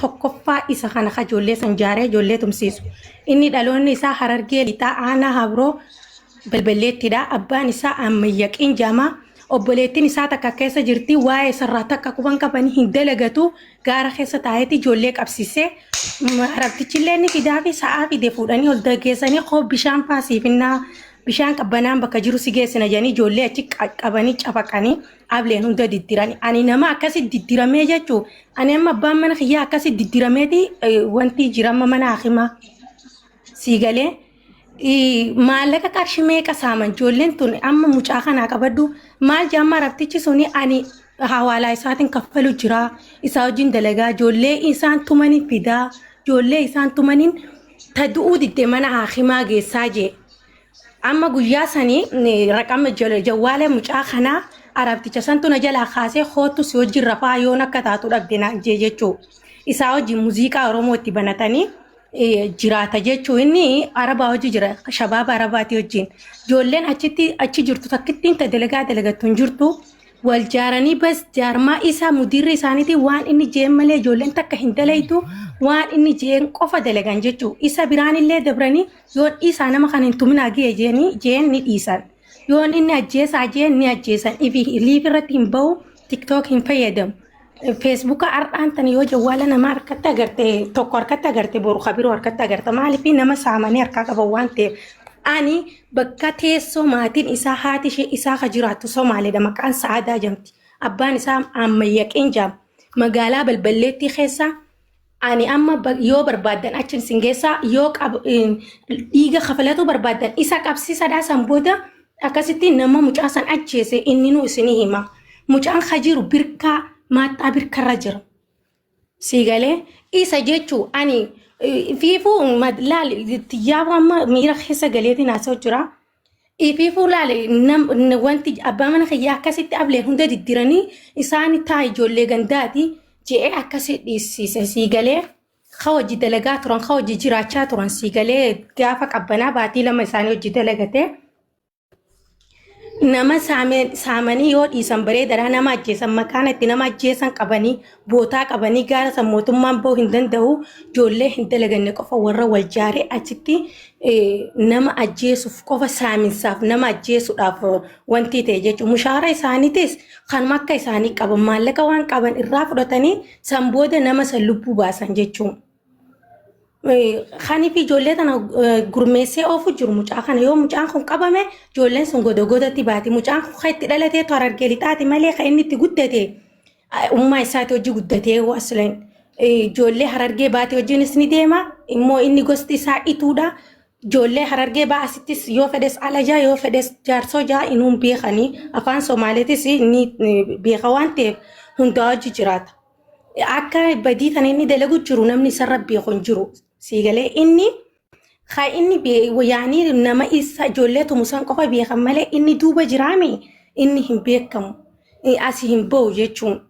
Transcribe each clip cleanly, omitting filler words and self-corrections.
Tokkoffaa isa kana ka ijoollee san jaaree ijoollee tumsiisu. Inni dhaloonni isaa Harargee Lixaa Aanaa Habroo Balballeettidha. Abbaan isaa Ammayyaqiin jedhama. Obboleettiin isaa takka keessa jirti. Waa'ee isarraa takka quban qabanii hin dalagatu. Gaara keessa taa'eeti ijoollee qabsiisee arabtichillee ni fidaa fi sa'aa fide fuudhanii ol geessanii koo bishaan faasiifinnaa bishaan qabbanaan bakka jiru si geessina jedhanii ijoollee achi qabanii cafaqanii ableen hunda diddiran. Ani nama akkasi diddiramee jechuu ani amma abbaan mana kiyyaa akkasi diddirameeti wanti jira amma mana hakimaa sii galee maallaqa qarshii meeqa saaman ijoolleen tun amma mucaa kanaa qabadhu maal jaamma arabtichi suni ani hawaalaa isaatiin kaffalu jira isaa wajjin dalagaa ijoollee isaan tumaniin fidaa ijoollee isaan tumaniin ta du'uu didde mana hakimaa geessaa jee. Amma guyyaa sanii raqama jawwaala mucaa kanaa arabticha santu na jalaa kaasee koottu si wajjin rafaa yoon akka taatu dhabde naan jee jechuu. Isaa wajjin muuziqaa Oromoo itti banatanii jiraata jechuu inni arabaa hojii jira shabaaba arabaati wajjin. Ijoolleen achitti achi jirtu takkittiin ta dalagaa dalagattu hin jirtu. Wal jaaranii bas jaarmaa isaa mudiirri isaaniitiin waan inni jeen malee ijoolleen takka hin dalaytu waan inni jeen qofa dalagan jechuu. Isa biraan illee dabranii Yoon dhiisaa nama kana hin tuminaa gee jeeni jeen ni dhiisan. Yoon inni ajjeesaa jeen ni ajjeesan. Ifi liif irratti hin bahu tiktok hin fayyadamu. Feesbuuka har'aan tana yoo jawwaala nama harkatti agarte tokko harkatti agarte boru kabiroo harkatti agarta maaliif nama saamanii harkaa qaban waan ta'eef. Ani bakka teessoo maatiin isaa haati ishee isaa ka jiraattu Somaaleedha maqaan Sa'aadaa jamti. Abbaan isaa Ammayyaqiin jaama. Magaalaa Balballeettii keessa Ani amma yoo barbaaddan achin sin geessaa yoo dhiiga kafalatuu barbaaddan isa qabsiisadhaa san booda akkasitti nama mucaa san ajjeese inni nu isinii hima. Mucaan ka jiru birkaa maaxxaa birkarra jira. Sii galee isa jechuu ani fiifuu laal tiyyaafuu amma miira keessa galeetiin haasa'u jira. Ifiifuu laale wanti abbaa mana kiyyaa akkasitti ableen hunda diddiranii isaan taa ijoollee gandaati je'ee akkasi dhiisiise sii galee ka hojii dalagaa turan ka hojii jiraachaa turan sii galee gaafa qabbanaa baatii 2 isaanii hojii dalagate nama saamanii yoo dhiisan bareedaadha nama ajjeesan makaana itti nama ajjeesan qabanii bootaa qabanii gaara san mootummaan ba'uu hin danda'u ijoollee hin dalaganne qofa warra wal jaaree achitti nama ajjeesuuf qofa saaminsaaf nama ajjeesuudhaaf wanti ta'e jechuudha. Mushaara isaaniitis kanuma akka isaanii qaban maallaqa waan qaban irraa fudhatanii san booda nama san lubbuu baasan jechuudha. Kaniif ijoollee tana gurmeessee oofu jiru mucaa kana yoo mucaan kun qabame ijoolleen sun goda godatti baati. Mucaan kun kan itti dhalatee Harargee lixaati malee kan inni itti guddate ummaa isaati hojii guddatee aslan ijoollee Harargee baate wajjinis ni deema immoo inni gosti isaa ituudha. Ijoollee Harargee baa asittis yoo fedhes alajaa yoo fedhes jaarsoo jaa inuun beekanii afaan Somaaleetis ni beeka waan ta'eef hundaa hojii jiraata. Akka badii tana inni dalagu jiru namni isarra beeku hin jiru. Siigalee inni kan inni yaanii nama isa ijoollee tumu san qofa beekan malee inni duuba jiraame inni hin beekamu. Asii hin bahu jechuun.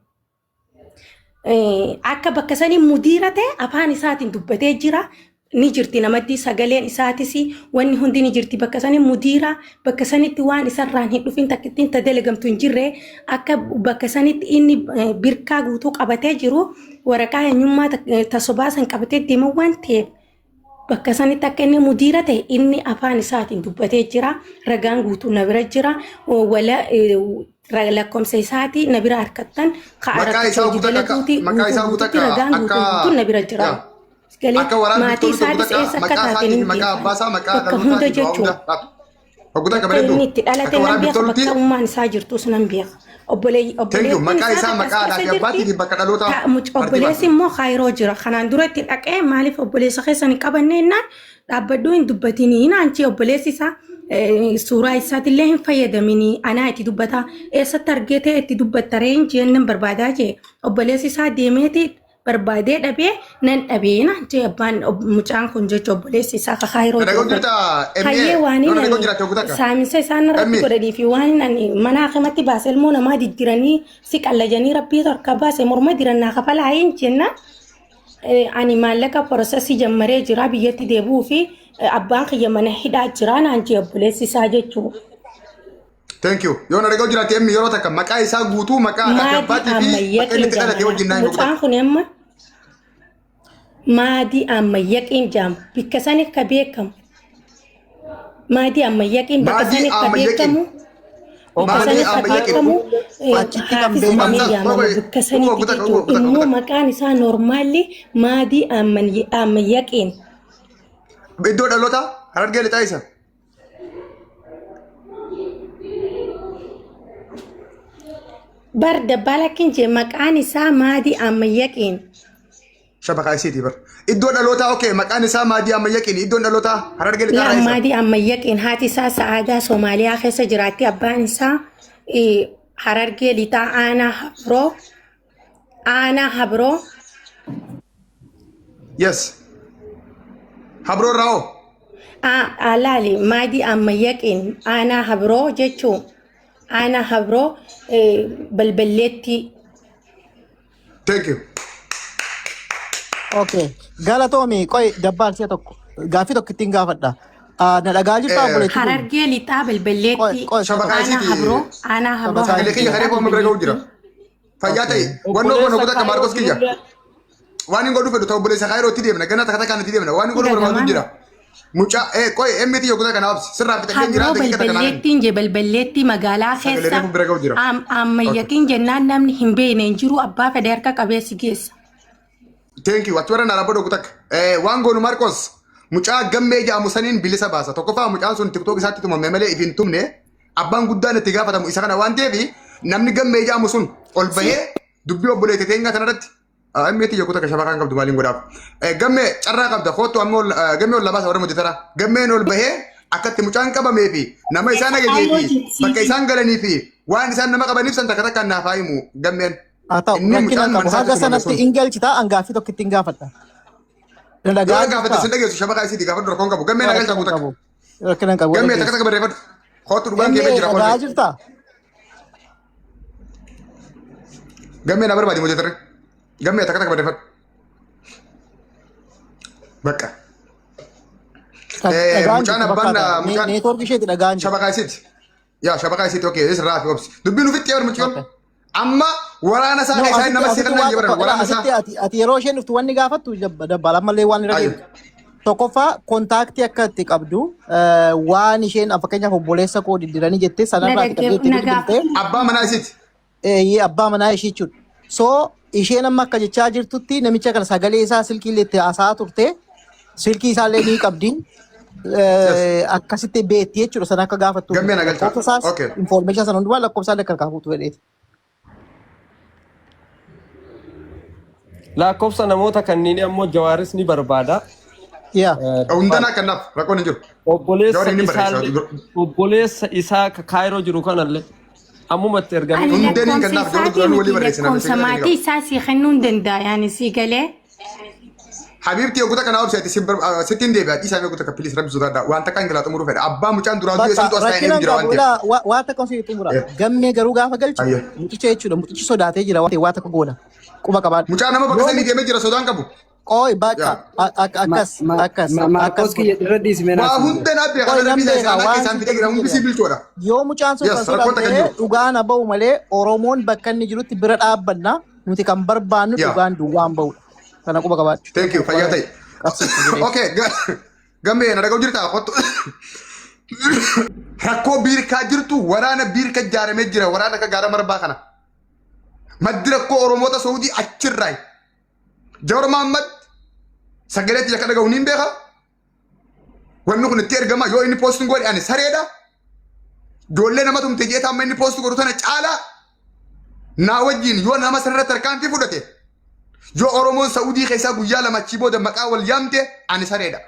Akka bakka sanii mudiira ta'e afaan isaatiin dubbatee jira. Ni jirti namatti sagaleen isaatis wanni hundi ni jirti bakka sanii mudiira bakka sanitti waan isarraan hin dhufin takkittiin ta dalagamtu hin jirre akka bakka sanitti inni birkaa guutuu qabatee jiru waraqaa eenyummaa ta sobaa san qabatee deema waan ta'eef bakka sanitti akka inni mudiira ta'e inni afaan isaatiin dubbatee jira ragaan guutuu na bira jira wala lakkoomsa isaatii na bira harkattan ka Maqaa isaa hojii guutuu akka dalaguuti maqaa guutuu isaa guutuu guutuutti akka ragaan akka guutuu guutuun na bira jira. yaa Galee akka waraana maatii Victorii tokko isaatis takka eessa akka maqaa taate isaatii hin fi maqaa beekan. abbaa isaa maqaa Bakka hunda dhalootaa fi waa jechuun hunda hoggota bakka qabateetu inni itti dhalate akka nan waraana beeka Victoriitti bakka ummaan isaa jirtus nan beeka. Thank you. Obboleettiin Maqaa isaa isaa takka as maqaa haadhaa keessa fi abbaatii jirti. fi bakka dhalootaa tartiibaan. Obboleessi immoo kaayiroo jira. Kanaan dura itti dhaqee maaliif obboleessa keessan hin qabanne jennaan dhaabbadhuu hin dubbatinii naanchi obboleessi isaa suuraa isaatillee hin fayyadaminii anaa itti dubbata eessatti argee ta'e itti dubbatta ree hin jeen nan barbaadaa jee obboleessi isaa deemeeti barbaadee dhabee nan dhabee naan jee abbaan mucaan kun jecha obboleessi isaa ka kaayiroo Dhaga'u jiru kun. jirta Hayyee MA. waan Yoo dhaga'u ani jiraate hoggota akka. saaminsa isaan irratti MA. godhanii fi waan ani mana akimatti baase ilmoo namaa diddiranii si qallajanii rabbii harka baase morma dirannaa kafalaa hin jenna. Ani maallaqa porosesii jammaree jira biyyatti deebi'uu fi abbaan kiyya mana hidhaa jira naan jee obboleessi isaa jechuudha. Thank you. Yoo na dhaga'u jiraate emmi yeroo takka maqaa isaa guutuu maqaa haadhaa fi Maadii abbaatii fi bakka inni ammayyatiin itti dhalate wajjin naa jamana. himi Mucaan kun amma Maadii Ammayyaqiin jedhama. Bikka sani ka beekamu. Maadii Ammayyaqiin bakka Maadii sani ka Ammayyaqiin. beekamu. Bakka Maadii sani ka Ammayyaqiin. beekamu Achitti kan Haafis beekamu. jedhamee yaamama bakka sanitti jechuudha. Immoo maqaan isaa normaalli Maadii Ammayyaqiin. Iddoo dhalootaa Harargee lixaa isa. Bar dabbaalakkin jee maqaan isaa Maadii Ammayyaqiin. Shabakaa isiiti bar. Iddoo dhalootaa okee maqaan isaa Maadii Ammayyaqiin iddoon dhalootaa Harargee lixaa Laa isa. Maadii Ammayyaqiin haati isaa Sa'aadaa Soomaaliyaa keessa jiraatti. Abbaan isaa Harargee lixaa aanaa Habroo. Aanaa Habroo. Yes. Habroo irraa hoo? Laali Maadii Ammayyaqiin aanaa Habroo jechuun aanaa Habroo balballeetti. Thank you. Okay. Galatoomi qoy dabbaal si'a tokko gaaffii tokko ittiin gaafadha. Ah, na dhagaa jirtaa obboleettii keenya? Harargee lixaa Qoy balballeetti qoy si'a Shabakaa tokko. aanaa isiiti. Habroo aanaa Habroo Shabakaa Sagalee Harargee kiyya lixaa kareef amma bira ga'u jira. balballeetti. Fayyaa ta'e. Wannoo Obboleessa kun oggota akka Kaayiroo Maarkos kiyya. jirullee Waan hin godhu fedhu ta'u obboleessa Kaayirootti deemna. Ganna takka takkaan itti deemna. Waan hin godhu barbaadu Dhagama. jira. Mucaa qoy emmi tiyya oggota kana obsi. Sirraa fixadhee jira Habroo daqiiqa takka naa kenni. balballeettiin je balballeetti magaalaa Sagalee keessa reefu bira ga'u jira. Okay. ammayyaqiin jennaan namni hin beekne hin jiru abbaa fedhe harka qabeessi geessa. Thank you. Achi warra naara godhu takka. Waan goonu Marcos mucaa gammee jedhamu saniin bilisa baasa. Tokkoffaa mucaan sun TikTok isaatti tumame malee if hin tumne abbaan guddaan itti gaafatamu isa kana waan ta'eef namni gammee jedhamu sun ol bahee dubbii obboleettii teenyaa tanarratti Ammee tiyya kutaa kashabaa kan qabdu maaliin godhaaf. Gammee carraa qabda kootu amma gammee ol labaasa warra mojjetara. Gammeen ol bahee akkatti mucaan qabamee fi nama isaan ajajee fi bakka isaan galanii fi waan isaan nama qabaniif san takka takkaan naaf haa himu gammeen. Haa ta'u Inni rakkina mucaan hin qabu. mana Haga isaatti tumame sanatti sun. hin galchita an gaaffii tokko ittiin gaafadha. Na Yoo dhagaa gaafate jirtaa? sin dhageessu shabakaa isiiti gaafadhu rakkoon qabu. Gammee na galcha Rakkina hin guutakka. qabu. Rakkina hin qabu. Gammee takka Dhageessu. takka barreeffadhu. Kootu dhugaan kee Gammee jira dhagaa koolme. jirtaa? Gammee na barbaadi mojetarre. Gammee takka takka barreeffadhu. Bakka. Dhagaan Mucaan jirtu abbaan fakkaata. mucaan Neetwoorkii isheeti dhagaan jirtu. shabakaa isiiti. Yaa shabakaa isiiti okee is raafi obsi. Dubbiin ufitti yaa mucaan. Okay. Amma waraana isaa No, isaan asitti nama asitti seeqannaa waa jiran tokko waraana isaa. asitti ati yeroo isheen dhuftu wanni gaafattu dabbaala ammallee waan irra Ayyo. deemtu. Tokkoffaa kontaaktii akka itti qabdu waan isheen fakkeenyaaf obboleessa koo diddiranii jettee Na sanarraa ati qabdee itti na bilbiltee gaafadhu. Abbaa manaa isiiti. eeyyee abbaa manaa ishii jechuudha. So isheen amma akka jechaa jirtutti namicha kana sagalee isaa silkii illee itti haasa'aa turte silkii isaallee ni qabdi. Yes. Akkasitti beekti jechuudha sana akka gaafattuuf. Gammee na galcha. Lakkoofsa isaas Okay. information sana hundumaa lakkoofsa illee akka kaafuutu fedheeti. Lakkoofsa namoota kanneenii ammoo Jawaaris ni barbaada. Yaa. Hundanaa kennaaf rakkoon hin jiru. Obboleessa Jawaarin ni barreessa. isaallee obboleessa isaa ka Kaayiroo jiru kanallee ammumatti ergamee Ani Hundeen hin lakkoomsa kennaaf Jawaarin isaatii duraanuu walii miti barreessa namni lakkoomsa sagalee hin maatii qabu. isaa sii kennuu hin danda'a yaani sii galee. Habiibti yogguu takka naa obseeti sittiin deebi'a dhiisaa yogguu takka please rabbi sodaadha waan takka hin galaa xumuruu fedha abbaa mucaan duraa du'e Bakka santu as taa'ee rakkina eegu hin jira qabu waan ta'eef. ilaa waa takka osoo xumura. Gammee garuu gaafa galchu Ayyo. mucicha jechuudha mucichi sodaatee jira waan ta'eef waa takka goona quba qabaadhu. Mucaa nama bakka Yoo sanii deemee jira sodaan qabu. qoy bakka Yaa. akkas akkas akkas Maarkos godha. kiyya irra dhiisime Waa naaf hunda naa beeka Qoy kana nan rabbi isaa beeka isaan akka waan isaan si fidee jira jedhu hundi si jedha. bilchoodha. Yoo mucaan sun kan Yes rakkoon takka hin sodaatee jiru. dhugaan haa ba'u malee Oromoon bakka inni jirutti bira dhaabbanna nuti kan barbaannu Yaa. dhugaan duwwaan ba'udha. Kana quba qabaadhu. Thank you fayyaa ta'e. Qabsiiftu jedhee. Okay gammee na dhaga'u jirtaa kottu. Rakkoo biirkaa jirtu waraana biirka ijaaramee jira waraana akka gaara marbaa kana. Maddi rakkoo Oromoota Saudii achirraayi. Jawar Mohammad sagalee tiyya akka dhaga'u niin beeka. Wanni kun itti ergama yoo inni poostiin godhe ani sareedha. Ijoollee nama tumte jeeta amma inni poosti godhu tana caalaa naa wajjin yoo nama sanarratti tarkaanfii fudhate yoo Oromoon Saudii keessaa guyyaa lama achii booda maqaa wal yaamte ani sareedha.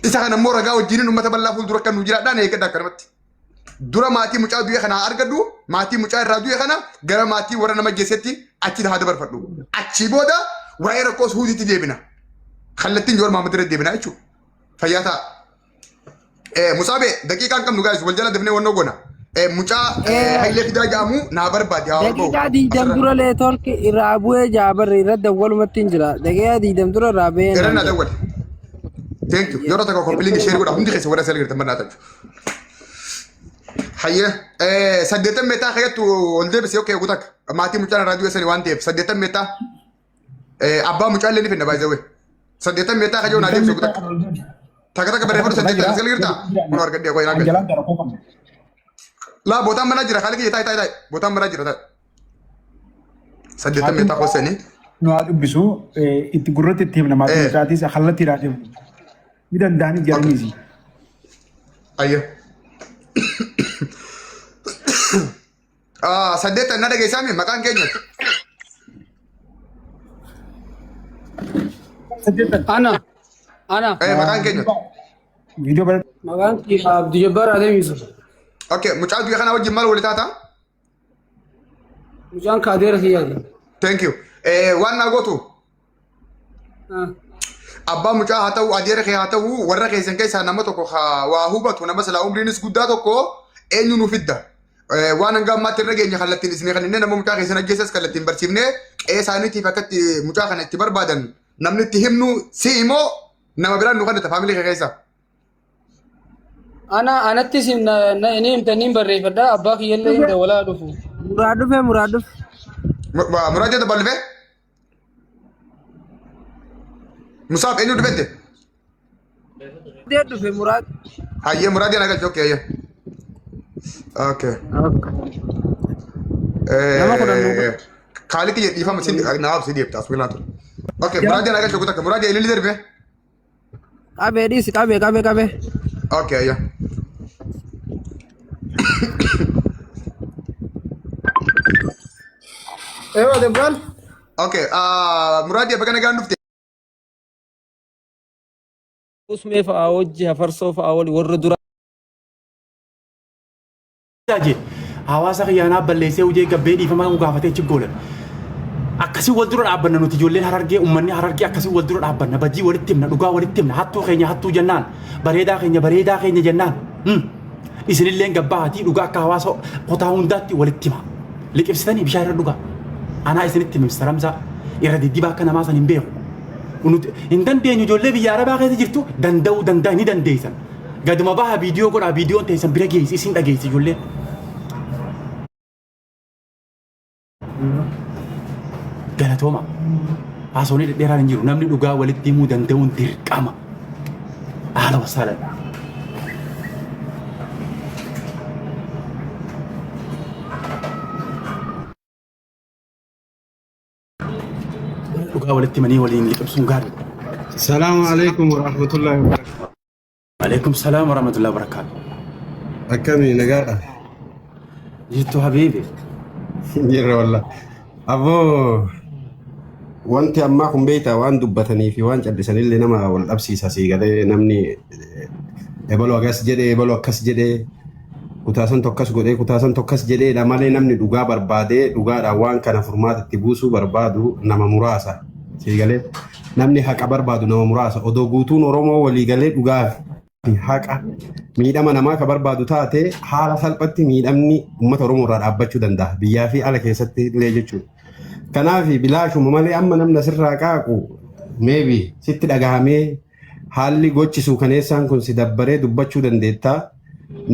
Isa kana immoo ragaa wajjiniin uummata bal'aa fuuldura akka nu jiraadhaan eeggadha akkanumatti. Dura maatii mucaa du'e kana haa argadhu, maatii mucaa irraa du'e kana gara maatii warra nama geessetti achi haa dabarfadhu. Achii booda waa'ee rakkoo suudiitti deebina. Kallattiin Jowaar Mahammad irra deebina jechuudha. Fayyaa ta'a. Musaabe daqiiqaa hin qabnu gaayis wal jala dafnee wannoo goona. Mucaa Hayilee Fidaa jedhamu naa barbaade haa ol ba'u. Daqiiqaa 20 Asirra. dura leetwork irraa bu'ee jaabarri irra dawwalumatti hin jira. Daqiiqaa 20 dura irraa bu'ee Irra naan naa jedhe. dawwale. Thank you. Yeroo tokko koppiliingi sheerii godha hundi keessa warra asii argitan barnaa tachu. Hayyee 80 meetaa kayyattu ol deebisee okee guutak maatii mucaan irraa du'e sani waan ta'eef 80 meetaa. Abbaa mucaa illee ni finna baay'ee. 80 meetaa kajoo naa deemsu takka. Takka takka barreeffadhu 80 sagal jirta. Kun argadhee qoy naa galche. Anjalaan gara koo qabna. Laa bootaan manaa jira kaaliki taayi taayi taayi bootaan manaa jira taayi. 80 meetaa koosanii. Nu haa dubbisu itti gurratti itti himna maatii mucaatis kallattiidhaan himna. Ni danda'anii jiraniisi. Ayyo. 8 na dhageessaa mi maqaan keenya. 80. Ana. Ana. Maqaan keenya. Viidiyoo bara. Maqaan kiyya Abdii Jabbaar Adam Yusuf. Okay, mucaa du'e kana wajjin maal wali taata? Mucaan kaadeera kiyyaati. Thank you. Waan naa gootu abbaa mucaa haa ta'u adeera kee haa ta'u warra keessan keessaa nama tokko haa waa hubatu nama silaa umriinis guddaa tokko eenyu nu fidda. Waan hanga ammaatti irra geenye kallattiin isinii kan nama mucaa keessan ajjeesas kallattiin barsiifnee qe'ee isaaniitiif akka itti mucaa kana itti barbaadan namni itti himnu si immoo nama biraan nu kennita faamilii kee keessaa. Ana anattis ni himta ni barreeffadha abbaa kiyyallee hin dawalaa dhufu. Muraad dhufe muraad dhufe. Muraad jedha bal'ifee? Musaaf eenyu dhufette? Dee dhufe muraad. Hayyee muraad yana galche okay hayyee. Okay. Nama 10 nu godhe. Kaalitti jedhi dhiifama sin naaf si deebita asuma ture. Okay muraad yana galche kutakka muraad ilili darbe. Qabee dhiisi qabee qabee qabee. Okay hayyee. Ewa Debbaan. Okay muraad bakka nagaan dhufte. Usmee fa'aa wajji hafarsoo fa'aa wali warra dura je hawaasa kiyyaanaa balleessee hojii gabbee dhiifama kan gaafatee achi goolan. Akkasii wal dura dhaabbanna nuti ijoolleen harargee uummanni harargee akkasii wal dura dhaabbanna badii walitti himna dhugaa walitti himna hattuu keenya hattuu jennaan bareedaa keenya bareedaa keenya jennaan. Isinilleen gabbaatii dhugaa akka hawaasa kutaa hundaatti walitti hima. Liqimsitanii bishaan irra dhugaa. Anaa isinitti hima Mr. Hamzaa irra diddibaa akka namaa san hin beeku. Nuti hin dandeenyu ijoollee biyya Arabaa keessa jirtu danda'uu danda'a ni dandeessan. Gaduma baha viidiyoo godhaa viidiyoon teessan bira geessi isin dhageessi ijoolleen. Galatooma. Haasawni dhedheeraan hin jiru. Namni dhugaa walitti himuu danda'uun dirqama. Haala wasaalan. Dhugaa walitti himanii waliin liqimsuun gaariidha. Salaamu alaikum warahmatullahi wabarakatuh. Alaikum salaam warahmatullahi wabarakatuh. Akkamii nagaadha? Jirtu habiibi. Jirra wallah. Aboo wanti ammaa kun beektaa waan dubbatanii fi waan callisanillee nama wal dhabsiisa sii galee namni ebaluu akkas jedhee ebaluu akkas jedhee kutaa san tokkas godhee kutaa san tokkas jedheedha malee namni dhugaa barbaadee dhugaadhaan waan kana furmaata itti buusuu barbaadu nama muraasa sii galee namni haqa barbaadu nama muraasa odoo guutuun Oromoo walii galee dhugaa fi haqa miidhama namaa ka barbaadu taate haala salphatti miidhamni uummata Oromoo irraa dhaabbachuu danda'a biyyaa fi ala keessatti illee jechuudha. Kanaaf bilaashuma malee amma namni asirraa qaaqu maybe sitti dhagahamee haalli gochi suukaneessaan kun si dabbaree dubbachuu dandeettaa.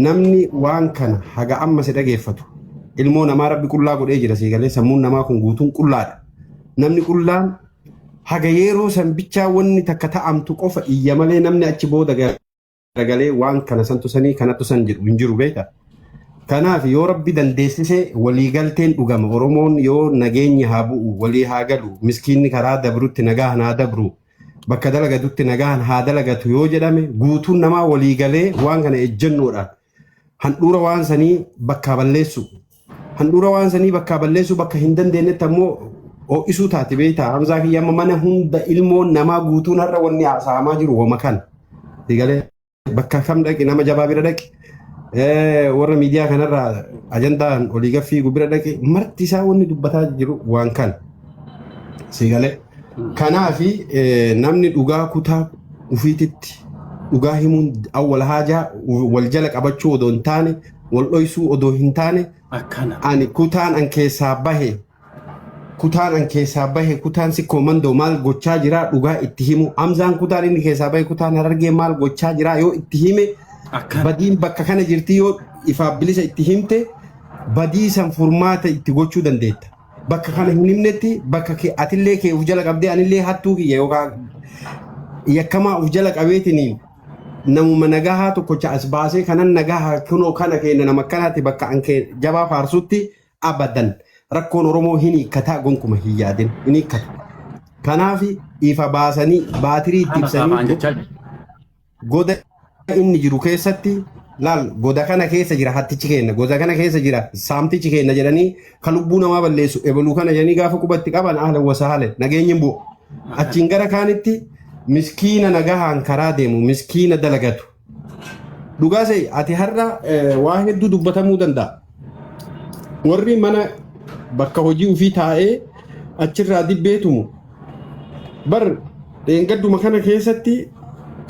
Namni waan kana haga amma si dhageeffatu ilmoo namaa rabbi qullaa godhee jira sii galee sammuun namaa kun guutuun qullaadha. Namni qullaan haga yeroo san bichaa wanni takka ta'amtu qofa iyya malee namni achi booda garagalee waan kana santu sanii kanattu san jedhu hin jiru beekta. Kanaaf yoo rabbi dandeessise waliigalteen dhugama Oromoon yoo nageenyi haa bu'u walii haa galu miskiinni karaa dabrutti nagaan haa dabru bakka dalagatutti nagaan haa dalagatu yoo jedhame guutuun namaa walii galee waan kana ejjennoodhaan handhuura waan sanii bakkaa balleessu. Handhuura waan sanii bakkaa balleessuu bakka hin dandeenyetti ammoo ho'isuu taate beektaa Hamzaa kiyya amma mana hunda ilmoon namaa guutuun har'a wanni haasa'amaa jiru wama kana. Galee bakka kam dhaqi nama jabaa bira dhaqi warra miidiyaa kanarraa ajandaan olii gaffii bira dhaqi marti isaa wanni dubbataa jiru waan kana. Siigalee. Kanaafi namni dhugaa kutaa ufiititti dhugaa himuun awwal haajaa wal jala qabachuu odoo hin taane wal dhoysuu odoo hin taane Akkana. ani kutaan an keessaa bahe kutaan an keessaa bahe kutaan sikkoo mandoo maal gochaa jiraa dhugaa itti himu Hamzaan kutaan inni keessaa bahe kutaan harargee maal gochaa jiraa yoo itti hime Akkana. badiin bakka kana jirti yoo ifaaf bilisa itti himte badii san furmaata itti gochuu dandeetta. Bakka kana hin himnetti bakka kee atillee kee uf jala qabdee anillee hattuu kiyya yookaan yakkamaa uf jala qabeetiniin namuma nagahaa tokkocha as baasee kanan nagahaa kunoo kana keenya nama akkanaati bakka an kee jabaa faarsutti abadan rakkoon Oromoo hin hiikkataa gonkuma hin yaadin hin hiikkatu. Kanaaf ifa baasanii baatirii itti Kana ibsanii afaan jechaa jiru. Goda inni jiru keessatti laal goda kana keessa jira hattichi keenya goda kana keessa jira saamtichi keenya jedhanii ka lubbuu namaa balleessu ebaluu kana jedhanii gaafa qubatti qaban ahla wasaale nageenyi hin bu'u. Achiin gara kaanitti miskiina nagahaan karaa deemu miskiina dalagatu. Dhugaa se'i ati har'a waa hedduu dubbatamuu danda'a. Warri mana bakka hojii ofii taa'ee achirraa dibbee tumu bar dheengadduma kana keessatti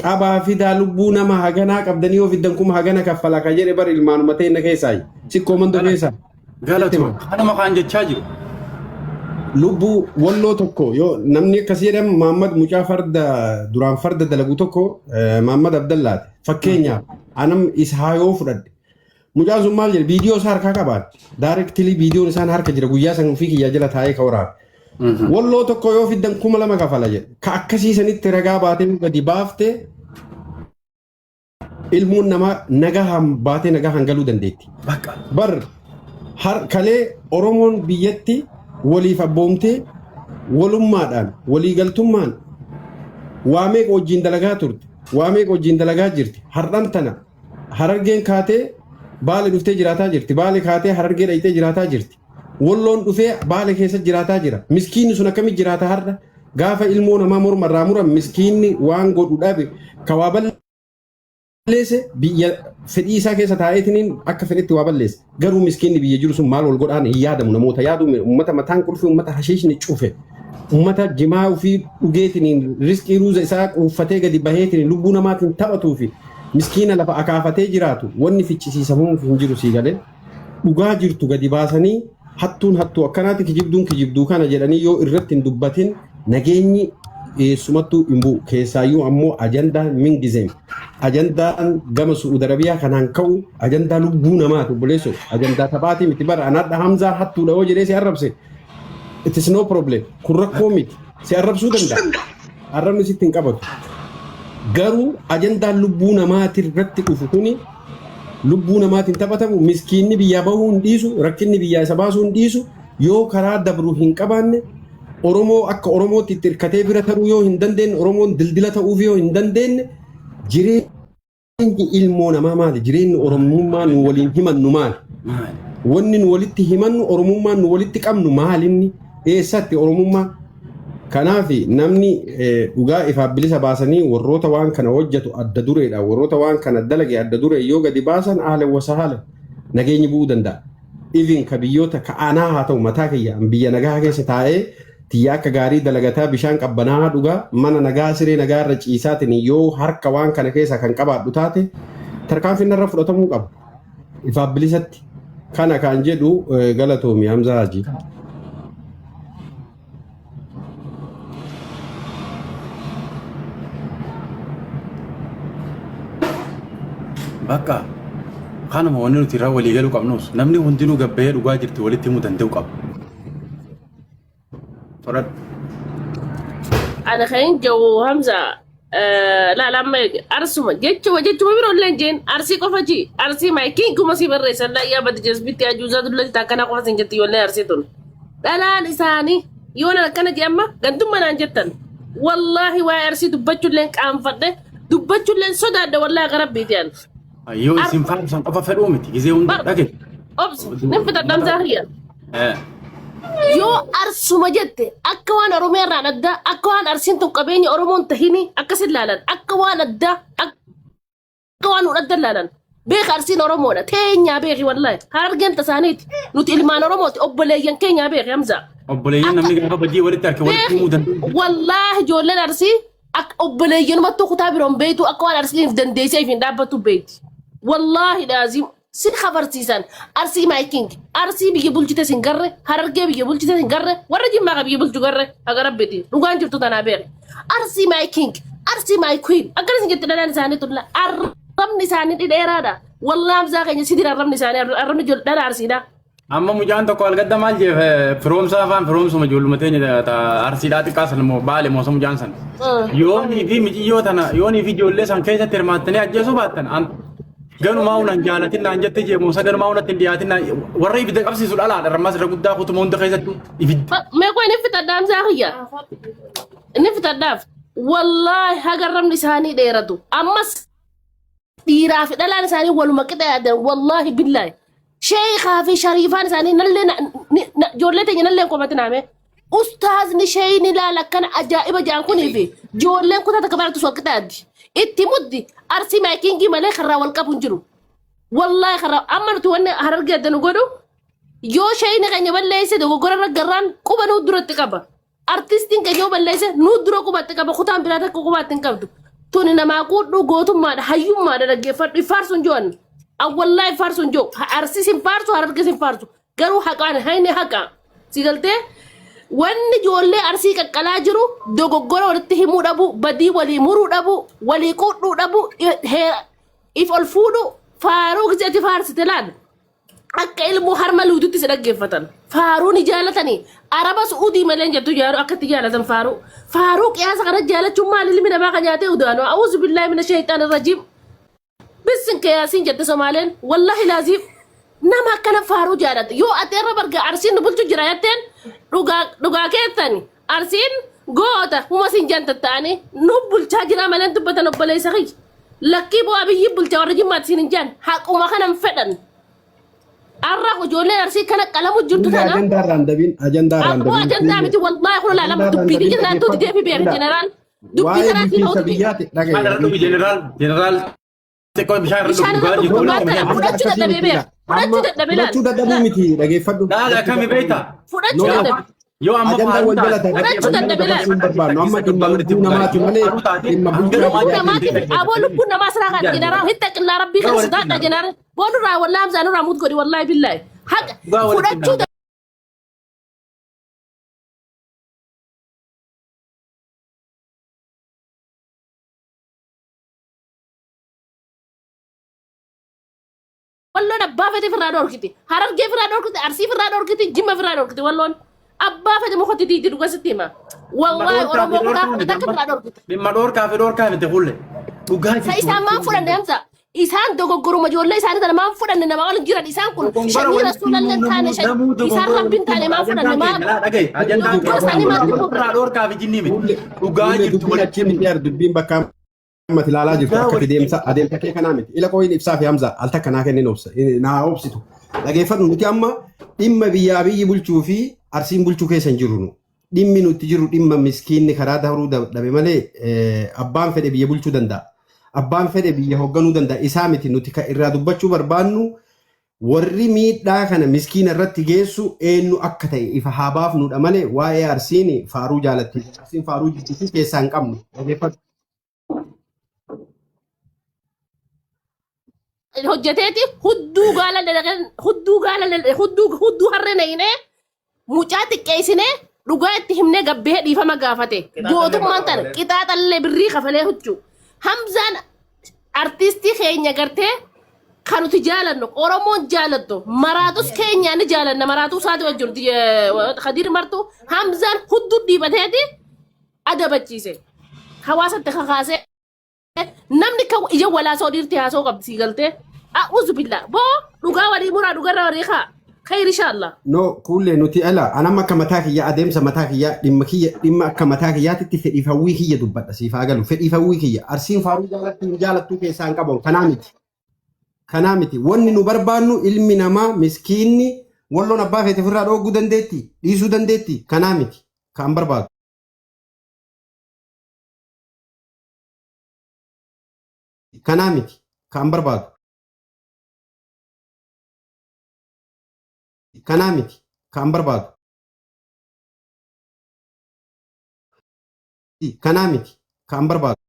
qabaa fidaa lubbuu nama haganaa qabdanii yoo fiddan kuma hagana kaffala ka jedhe bar ilmaanuma teenna keessaayi. Sikkoo mandoo keessaa. Galatoo. Kanuma kaan jechaa jiru. Lubbuu walloo tokko yoo namni akkas jedhamu Maammad mucaa farda duraan farda dalagu tokko Maammad Abdallaati. Fakkeenyaaf anam isaa yoo fudhadhe mucaan sun maal jedhe viidiyoo isaa harkaa qabaate. Daarektilii viidiyoon isaan harka jira guyyaa san ofii kiyyaa jala taa'ee ka waraabe. Walloo tokko yoo fiddan 2000 kafala jedhe. Ka akkasii sanitti ragaa baatee gadi baafte ilmoon namaa nagahaan baatee nagahaan galuu dandeetti. Bakka. Bar har kalee Oromoon biyyatti waliif abboomtee walummaadhaan waliigaltummaan waa meeqa wajjin dalagaa turte waa meeqa wajjin dalagaa jirti har'an tana Harargeen kaatee Baale dhuftee jiraataa jirti Baale kaatee Harargee dhayxee jiraataa jirti Walloon dhufee Baale keessa jiraataa jira miskiinni sun akkamitti jiraata har'a Gaafa ilmoo namaa morma irraa muran miskiinni waan godhu dhabe ka waa balleesse biyya fedhii isaa keessa taa'eetiniin akka fedhetti waa balleesse. Garuu miskiinni biyya jiru sun maal wal godhaan hin yaadamu namoota yaaduu uummata mataan qulfii uummata hashiishni cufe uummata jimaa ofii dhugeetiniin riskii ruuza isaa quuffatee gadi baheetiniin lubbuu namaatiin taphatuu fi miskiina lafa akaafatee jiraatu wanni ficcisiisamuuf hin jiru sii galee. Dhugaa jirtu gadi baasanii hattuun hattuu akkanaati kijibduun kijibduu kana jedhanii yoo irratti hin dubbatin nageenyi eessumattuu hin bu'u. Keessaayyuu ammoo ajandaan mingizeem ajandaan gama Su'uud Arabiyaa kanaan ka'u ajandaa lubbuu namaati obboleessoo ajandaa taphaatii miti bara anadha Hamzaan hattuudha yoo jedhee si arrabse it is no problem kun rakkoo miti si arrabsuu danda'a arrabni sitti hin qabatu garuu ajandaan lubbuu namaati irratti dhufu kuni lubbuu namaatiin taphatamu miskiinni biyyaa bahuu hin dhiisu rakkinni biyyaa isa baasuu hin dhiisu yoo karaa dabru hin qabaanne Oromoo akka Oromootti itti hirkatee bira taruu yoo hin dandeenye Oromoon dildila ta'uuf yoo hin dandeenye jireenyi ilmoo namaa maali jireenyi Oromummaa nu waliin himannu maali wanni nu walitti himannu Oromummaan nu walitti qabnu maalinni eessatti Oromummaa Kanaaf namni dhugaa ifaaf bilisa baasanii warroota waan kana hojjetu adda dureedha. Warroota waan kana dalage adda duree yoo gadi baasan ahlan wa sahalan nageenyi bu'uu danda'a. Even ka biyyoota ka anaa haa ta'u mataa kiyya an biyya nagaa keessa taa'ee tiyya akka gaarii dalagataa bishaan qabbanaa'aa dhugaa mana nagaa siree nagaa irra ciisaatiin yoo harka waan kana keessa kan qabaadhu taate tarkaanfiin narra fudhatamuu qaba. Ifaaf bilisatti kana kan jedhu galatoomi Hamzaa Hajii. Bakka kanuma wanni nuti irraa walii galuu qabnus namni hundinuu gabbahee dhugaa jirtu walitti himuu danda'u qaba. Fudhadhu. Ana kan hin jiru Hamza laala amma arsuma jechuma jechuma biroo illee hin jeen arsii qofa ji arsii maayikiin kuma si barreessan laayyaa badi jasbitti ajuuzaa dullatti taakkanaa qofa sin jetti ijoollee arsii tun. Dhalaan isaanii yoo nan akkana jee amma gandumma naan jettan wallaahi waa'ee arsii dubbachuulleen qaanfadhe dubbachuulleen sodaadhe wallaahi akka rabbiiti an. Yoo isin faarsan qofa fedhuu miti gizee hunda Bar dhage. obsi nin fixadha Hamzaa kiyya. Yoo arsuma jette akka waan Oromiyaa irraan addaa akka waan arsiin tun qabeenya Oromoon tahini akkasin laalan akka waan addaa akka waan nuun adda laalan beeka arsiin Oromoodha teenyaa beeki wallaahi harargeen tasaaniiti nuti ilmaan Oromooti obboleeyyan keenyaa beeki Hamzaa. Obboleeyyan namni gaafa badii walitti harka walitti Beeki himuu danda'u. wallaahi ijoolleen arsii akka obboleeyyanumattuu kutaa biroon beektu akka waan arsiin dandeessee hin dhaabbattu beekti. Wallaahi laaziim si kafarsiisan arsii my king arsii biyya bulchite sin garre harargee biyya bulchite sin garre warra jimmaa ka biyya bulchu garre haga rabbiti dhugaan jirtu tanaa beeki. Arsii my king arsii my queen akkana sin jette dhalaan isaanii tulla arrabni isaanii dhidheeraadha. Wallaahi Hamzaa keenya si dira arrabni isaanii arrabni dhala arsiidha. Amma mucaan tokko algadda maal jeef firoomsaa afaan firoomsuma ijoolluma teenya ta arsiidhaa xiqqaa san immoo baale moosa mucaan san. Yoonii fi miciyyoo tana yoonii fi ijoollee san keessatti hirmaattanii ajjeesuu baattan an ganumaa unan jaalatin naan jette jee moosa ganumaa unatti hin dhiyaatin naan warra ibidda qabsiisu dhalaadha rammas irra guddaa kutuma hunda keessattuu ibidda. Mee qoy inni fixadha Hamzaa kiyya. Inni fixadhaaf. Wallaahi haga rabni isaanii dheeratu. Ammas dhiiraa fi dhalaan isaanii waluma qixa yaadan wallaahi billaahi. Sheekaa fi shariifaan isaanii nallee ijoollee teenya nallee hin komatin haame. Ustaazni sheeyni laala akkana ajaa'iba jaan kunii fi ijoolleen kutaa takka baratus wal qixa yaaddi. Itti muddi arsii maayikingii malee karraa wal qabu hin jiru. Wallaahi karraa amma nuti wanni harargee adda nu godhu yoo sheeyni keenya balleesse dogoggora irra garraan quba nuu duratti qaba. Artistiin keenya yoo balleesse nuu dura qubatti qaba kutaan biraa takka qubaatti hin qabdu. Tuni namaa quudhuu gootummaadha hayyummaadha dhaggeeffadhu ifaarsu hin jiru. Awwallaa ifaarsu hin jiru. Arsis hin faarsu hararges hin faarsu. Garuu haqaan hayni haqa. Si galtee wanni ijoollee arsii qaqqalaa jiru dogoggora walitti himuu dhabu badii walii muruu dhabu walii quudhuu dhabu if ol fuudhu faaruu gisee ati faarsite laal. Akka ilmoo harma luututti si dhaggeeffatan. Faaruu ni jaalatanii. Araba su'uudii malee hin jettu jaaru akka itti jaalatan faaruu. Faaruu qiyaasa kana jaalachuun maal ilmi namaa kan nyaatee udaanu. A'uuzu billaahi mina sheeyxaan rajiim. Bisin keeyaasiin jette Somaaleen. Wallaahi laaziim. Nama akkana faaruu jaalata. Yoo ati irra barga arsiin nu bulchu jira jetteen dhugaa dhugaa keettani. Arsiin goota huma siin janta ta'anii nu bulchaa jira malee dubbatan obboleessa kiyya. Lakkii bu'aa biyyi bulcha warra jimmaatti siin hin jaan haquma kana hin fedhan. Arra ijoolleen arsii kana qalamu jirtu Kulle tana. ajandaa irraan dabin ajandaa irraan Aboo dabin ajandaa kulle miti wallaahi kun ajandaa ilaalama irraan dubbii dabin biyya tanaa tuuti dhaggeeffadhu. deebi beera Ila jeneraal. Dubbii waa'ee tanaa siin bulchiinsa hootu biyyaati Bishaan irra dhagaye. dhugi jeneraal jeneraal xiqqoo bishaan irra Bishaan dhugi irra dhugaa dhugu jirtu dhugaa walitti tana bishaan. fudhachuu Akkasii dadhabee miti beera. ila. Amma Fudhachuu dadhabee laal. fudhachuu dadhabuu miti dhaggeeffadhu. Laala Fudhachuu akkami dadhabuu beektaa? miti. Fudhachuu No dadhabe. Yoo amma ajandaa faaruu wal jala taate taate Fudhachuu ajandaa dadhabe laal. dabarsuu hin barbaannu. Amma dhimma lubbuu namaati malee dhimma bulchaa Lubbuu biyyaati namaatiif miti. aboo lubbuun namaa siraa kaadha jeneraal hitta qillaa rabbii Dhugaa kana walitti sodaadha himna. jeneraal. Boonurraa wallaahi hamzaa nurraa muut godhi wallaahi billaahi. Haqa Dhugaa walitti fudhachuu himna. Walloon abbaa fedhe firraa dhorkiti. Harargee firraa dhorkiti, Arsii firraa dhorkiti, Jimma firraa dhorkiti walloon. Abbaa fedhe mukatti diidi dhuga sitti hima. Wallaahi Dhimma dhorkaa fi Oromoo kutaa dhorkaa kudha miti takka amma. firraa dhorkiti. Dhimma dhorkaa fi dhorkaa miti kulle. Dhugaa Sa jirtu isaan walitti maan fudhanne himna. Hamza? Isaan dogoggoruma ijoollee isaanii tana maan fudhanne nama ol jiran isaan kun Dogongora shanyii walitti rasuulallee himuu hin taane namuu namuu isaan dogongora rabbiin walitti taane himu. maan fudhanne Ajandaan maa keenya laa dhagaye. Ajandaan dogoggora keenya isaanii maatti dhimma fudhanne. irraa dhorkaa fi jinnii miti. Kulle Dhugaa kulle jirtu dubbiin walitti achii miti himna. yaar dubbiin bakka ammati ilaalaa jirtu Dhugaa akka walitti adeemsa himna. adeemsa kee kanaa miti. Ila qooyin ibsaa fi Hamza al takka naa kennin obsa naa obsitu. Dhageeffadhu nuti amma dhimma biyyaa biyyi bulchuu fi arsiin bulchuu keessa hin jirru nu. Dhimmi nuti jiru dhimma miskiinni karaa dabruu dhabe malee abbaan fedhe biyya bulchuu danda'a. Abbaan fedhe biyya hoogganuu danda'a. Isaa miti nuti kan irraa dubbachuu barbaannu warri miidhaa kana miskiina irratti geessu eenyu akka ta'e ifa haa baafnudha malee waa'ee arsiin faaruu jaalatti. Arsiin faaruu jibbisiis keessaa hin qabnu. Dhageeffadhu. Hojjeteeti hudduu gaala hudduu gaala hudduu hudduu harree naqinee mucaa xiqqeessinee dhugaa itti himnee gabbee dhiifama gaafate. Gootummaan tana qixaaxallee birrii kafalee huccuu. Hamzaan artistii keenya gartee kan nuti jaalannu Oromoon jaalattu maraatus keenya ni jaalanna maraatuu isaati wajjin Khadiir Martuu Hamzaan hudduu dhiibateeti adabachiise hawaasatti kakaasee namni kan ija walaasoo dhiirti haasoo qabdi sii galtee a'uuzu billaa boo dhugaa walii muraa dhugarra walii kaa khayr inshallah. No, kuullee nuti ala anam akka mataa kiyya adeemsa mataa kiyya dhimma kiyya dhimma akka mataa kiyyaatitti fedhiif hawwii kiyya dubbadha siif haa galu fedhiif hawwii kiyya arsiin faaruu jaalattuu hin jaalattuu keessaa hin qabu kanaa miti kanaa miti wanni nu barbaannu ilmi namaa miskiinni walloon abbaa feete ofirraa dhooguu dandeetti dhiisuu dandeetti kanaa miti kan barbaadu. Kanaa miti kan barbaadu. Kanaa miti kan barbaadu. Kanaa miti kan barbaadu.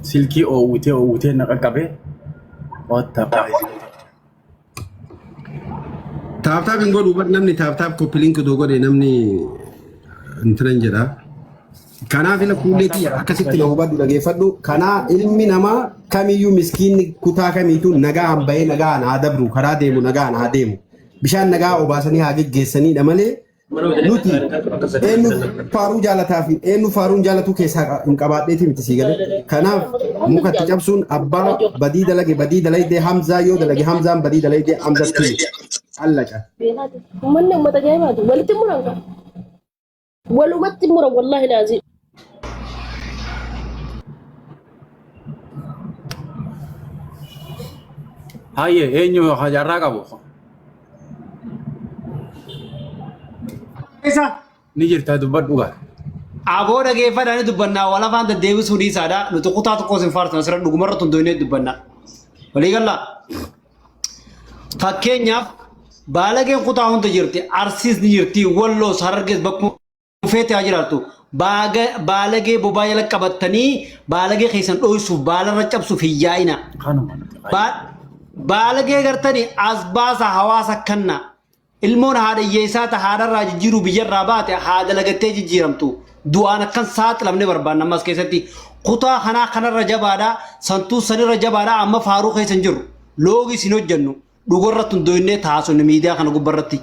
Silkii oowwitee oowwitee na qaqqabe. What the fuck? Tap tap hin godhu bar namni tap tap copy link odoo godhe namni intinan jedha. Kanaaf ila kuulleetii akkasitti na hubadhu dhageeffadhu. Kanaa ilmi namaa kamiyyuu miskiinni kutaa kamiituu nagaan bahee nagaan haa dabru karaa deemu nagaan haa deemu. Bishaan nagaa obaasanii haa geggeessanidha malee nuti eenyu faaruu jaalataa fi eenyu faaruun jaalatuu keessaa hin qabaadheeti miti sii galee. Kanaaf mukatti cabsuun abbaa badii dalage badii dalagdee Hamzaa yoo dalage Hamzaan badii dalagdee Hamzatti allaqa. Uummanni uummata ajaa'ibaati. Walitti muran qaba. Walumatti muran wallaahi laazim. Hayyee eenyu carraa qabu? Isa Ni jirta dubbadhu gaa. aboo dhageeffadhaa ni dubbannaa wal afaan deddeebisuu dhiisaadha. Nuti kutaa tokko isin faarsina asirra dhugumarra tundoynee dubbanna. Walii gallaa. Fakkeenyaaf baalageen kutaa hunda jirti. Arsiis ni jirti. Walloos Harargees bakkuma feete haa jiraattu. Baalagee bobaa jala qabattanii baalagee keessan dhoysuuf baalarra cabsuuf hin yaa'ina. Kanuma nuti Baalagee gartanii as baasa hawaasa kanna. Ilmoon haadha hiyyeessaa ta haadharraa jijjiiruu biyyarraa baate haa dalagattee jijjiiramtu. Du'aan akkan saaxilamne barbaanna ammas keessatti. Kutaa kanaa kanarra jabaadha, santuu sanirra jabaadha amma faaruu keessa hin jirru. Loogis hin hojjennu. Dhugarratti hundoonnee taasifne miidiyaa kana gubbarratti.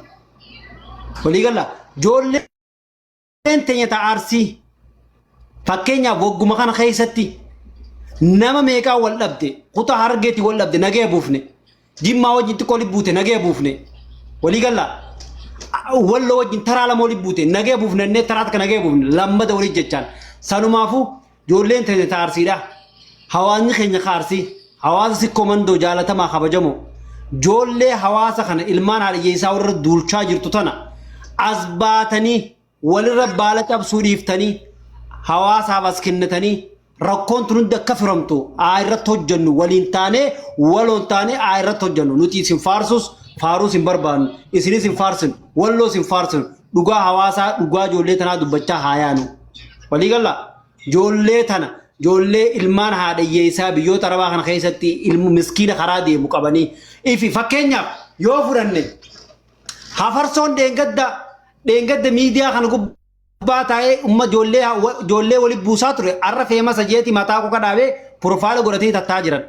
Walii galla. Ijoolleen teenya ta Arsii fakkeenyaaf wagguma kana keessatti nama meeqaa wal dhabde kutaa Harargeetti wal dhabde nagaya buufne Jimmaa wajjin xiqqoo walitti buute nagaya buufne walii galla Walloo wajjin taraa lama walitti buute nagaya buufne innee taraa takka nagaya buufne lammada walitti jechaan sanumaafuu ijoolleen teenya ta Arsiidha hawaasni keenya ka Arsii hawaasa sikkoo mandoo jaalatamaa kabajamoo ijoollee hawaasa kana ilmaan haadha hiyyeessaa warra duulchaa jirtu tana as baatanii walirra baala cabsuu dhiiftanii hawaasaaf as kennitanii rakkoon tun hundi akka firamtu haa irratti hojjennu waliin taanee waloon taanee haa irratti hojjennu nuti isin faarsus faaruus hin barbaannu isinis hin faarsinu walloos hin faarsinu dhugaa hawaasaa dhugaa ijoollee tanaa dubbachaa haa yaanu walii galla ijoollee tana ijoollee ilmaan haadha hiyyeessaa biyyoota arabaa kana keessatti ilmu miskiina karaa deemu qabanii ifi fakkeenyaaf yoo fudhanne Hafarsoon dheengadda dheengadda miidiyaa kana gubbaa taa'ee umma ijoollee ijoollee walitti buusaa ture arra feemasa jeeti mataa kuka dhaabee profaayila godhatee tattaa jiran.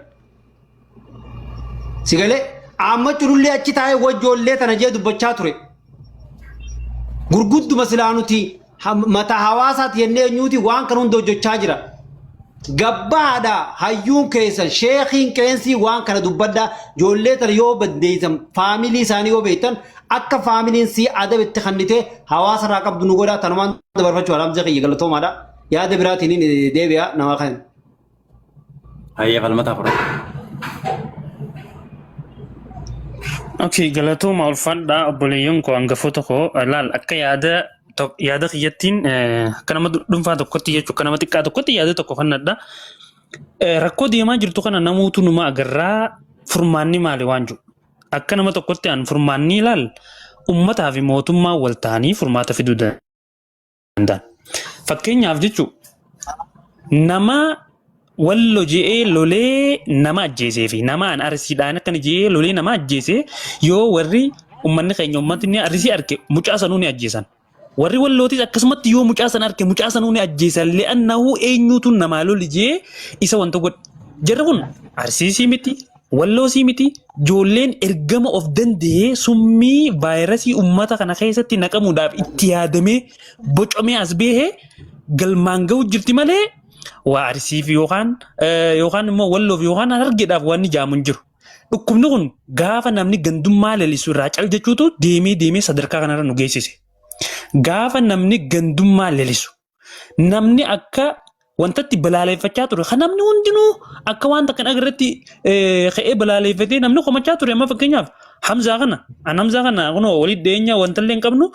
Sigalee amma culullee achi taa'ee wa ijoollee tana jee dubbachaa ture. Gurgudduma silaa nuti mataa hawaasaati jennee eenyuuti waan kana hunda hojjechaa jira. Gabbaadha hayyuun keessan sheekiin qeensii waan kana dubbadha ijoollee tana yoo baddeessan faamilii isaanii yoo beektan akka faamiliin sii adaba itti kennitee hawaasa irraa qabdu nu godhaa tanumaan dabarfachuu haramsa kiyya galatoomaadha yaada biraatiin deebi'a namaa kan. Hayyee falmataa fudhadhu. Okay, galatooma ulfaadhaa obboleeyyan koo hangafoota koo laal akka yaada yaada kiyyattiin akka nama dhuunfaa tokkotti jechuun akka nama xiqqaa tokkotti yaada tokko kennadha. Rakkoo deemaa jirtu kana namuutu numa agarraa furmaanni maali waan jiru. Akka nama tokkotti an furmaanni ilaal uummataa fi mootummaa wal ta'anii furmaata fiduu danda'an. Fakkeenyaaf jechuun nama wallo je'ee lolee nama ajjeesee fi nama an arsiidhaan akkana je'ee lolee nama ajjeese yoo warri ummanni keenya ummatni arsii arge mucaa sanuu ni ajjeesan. Warri wallootis akkasumatti yoo mucaa sana arge mucaa sanuu ni ajjeesan li'annahu eenyuutu namaa loli je'ee isa wanta godhe. Jarri kun arsiisii miti walloosii miti ijoolleen ergama of danda'ee summii vaayirasii ummata kana keessatti naqamuudhaaf itti yaadamee bocamee as bahee galmaan ga'u jirti malee waa arsiif yookaan yookaan immoo walloof yookaan harargeedhaaf wanni jaamu hin jiru. Dhukkubni kun gaafa namni gandummaa lalisu irraa cal jechuutu deemee deemee sadarkaa kanarra nu geessise. Gaafa namni gandummaa lalisu namni akka wantatti balaaleffachaa ture kan namni hundinuu akka wanta kan agarretti ka'ee balaaleffatee namni komachaa ture amma fakkeenyaaf Hamzaa kana an Hamzaa kana kunoo walitti dhiyeenya wanta illee hin qabnu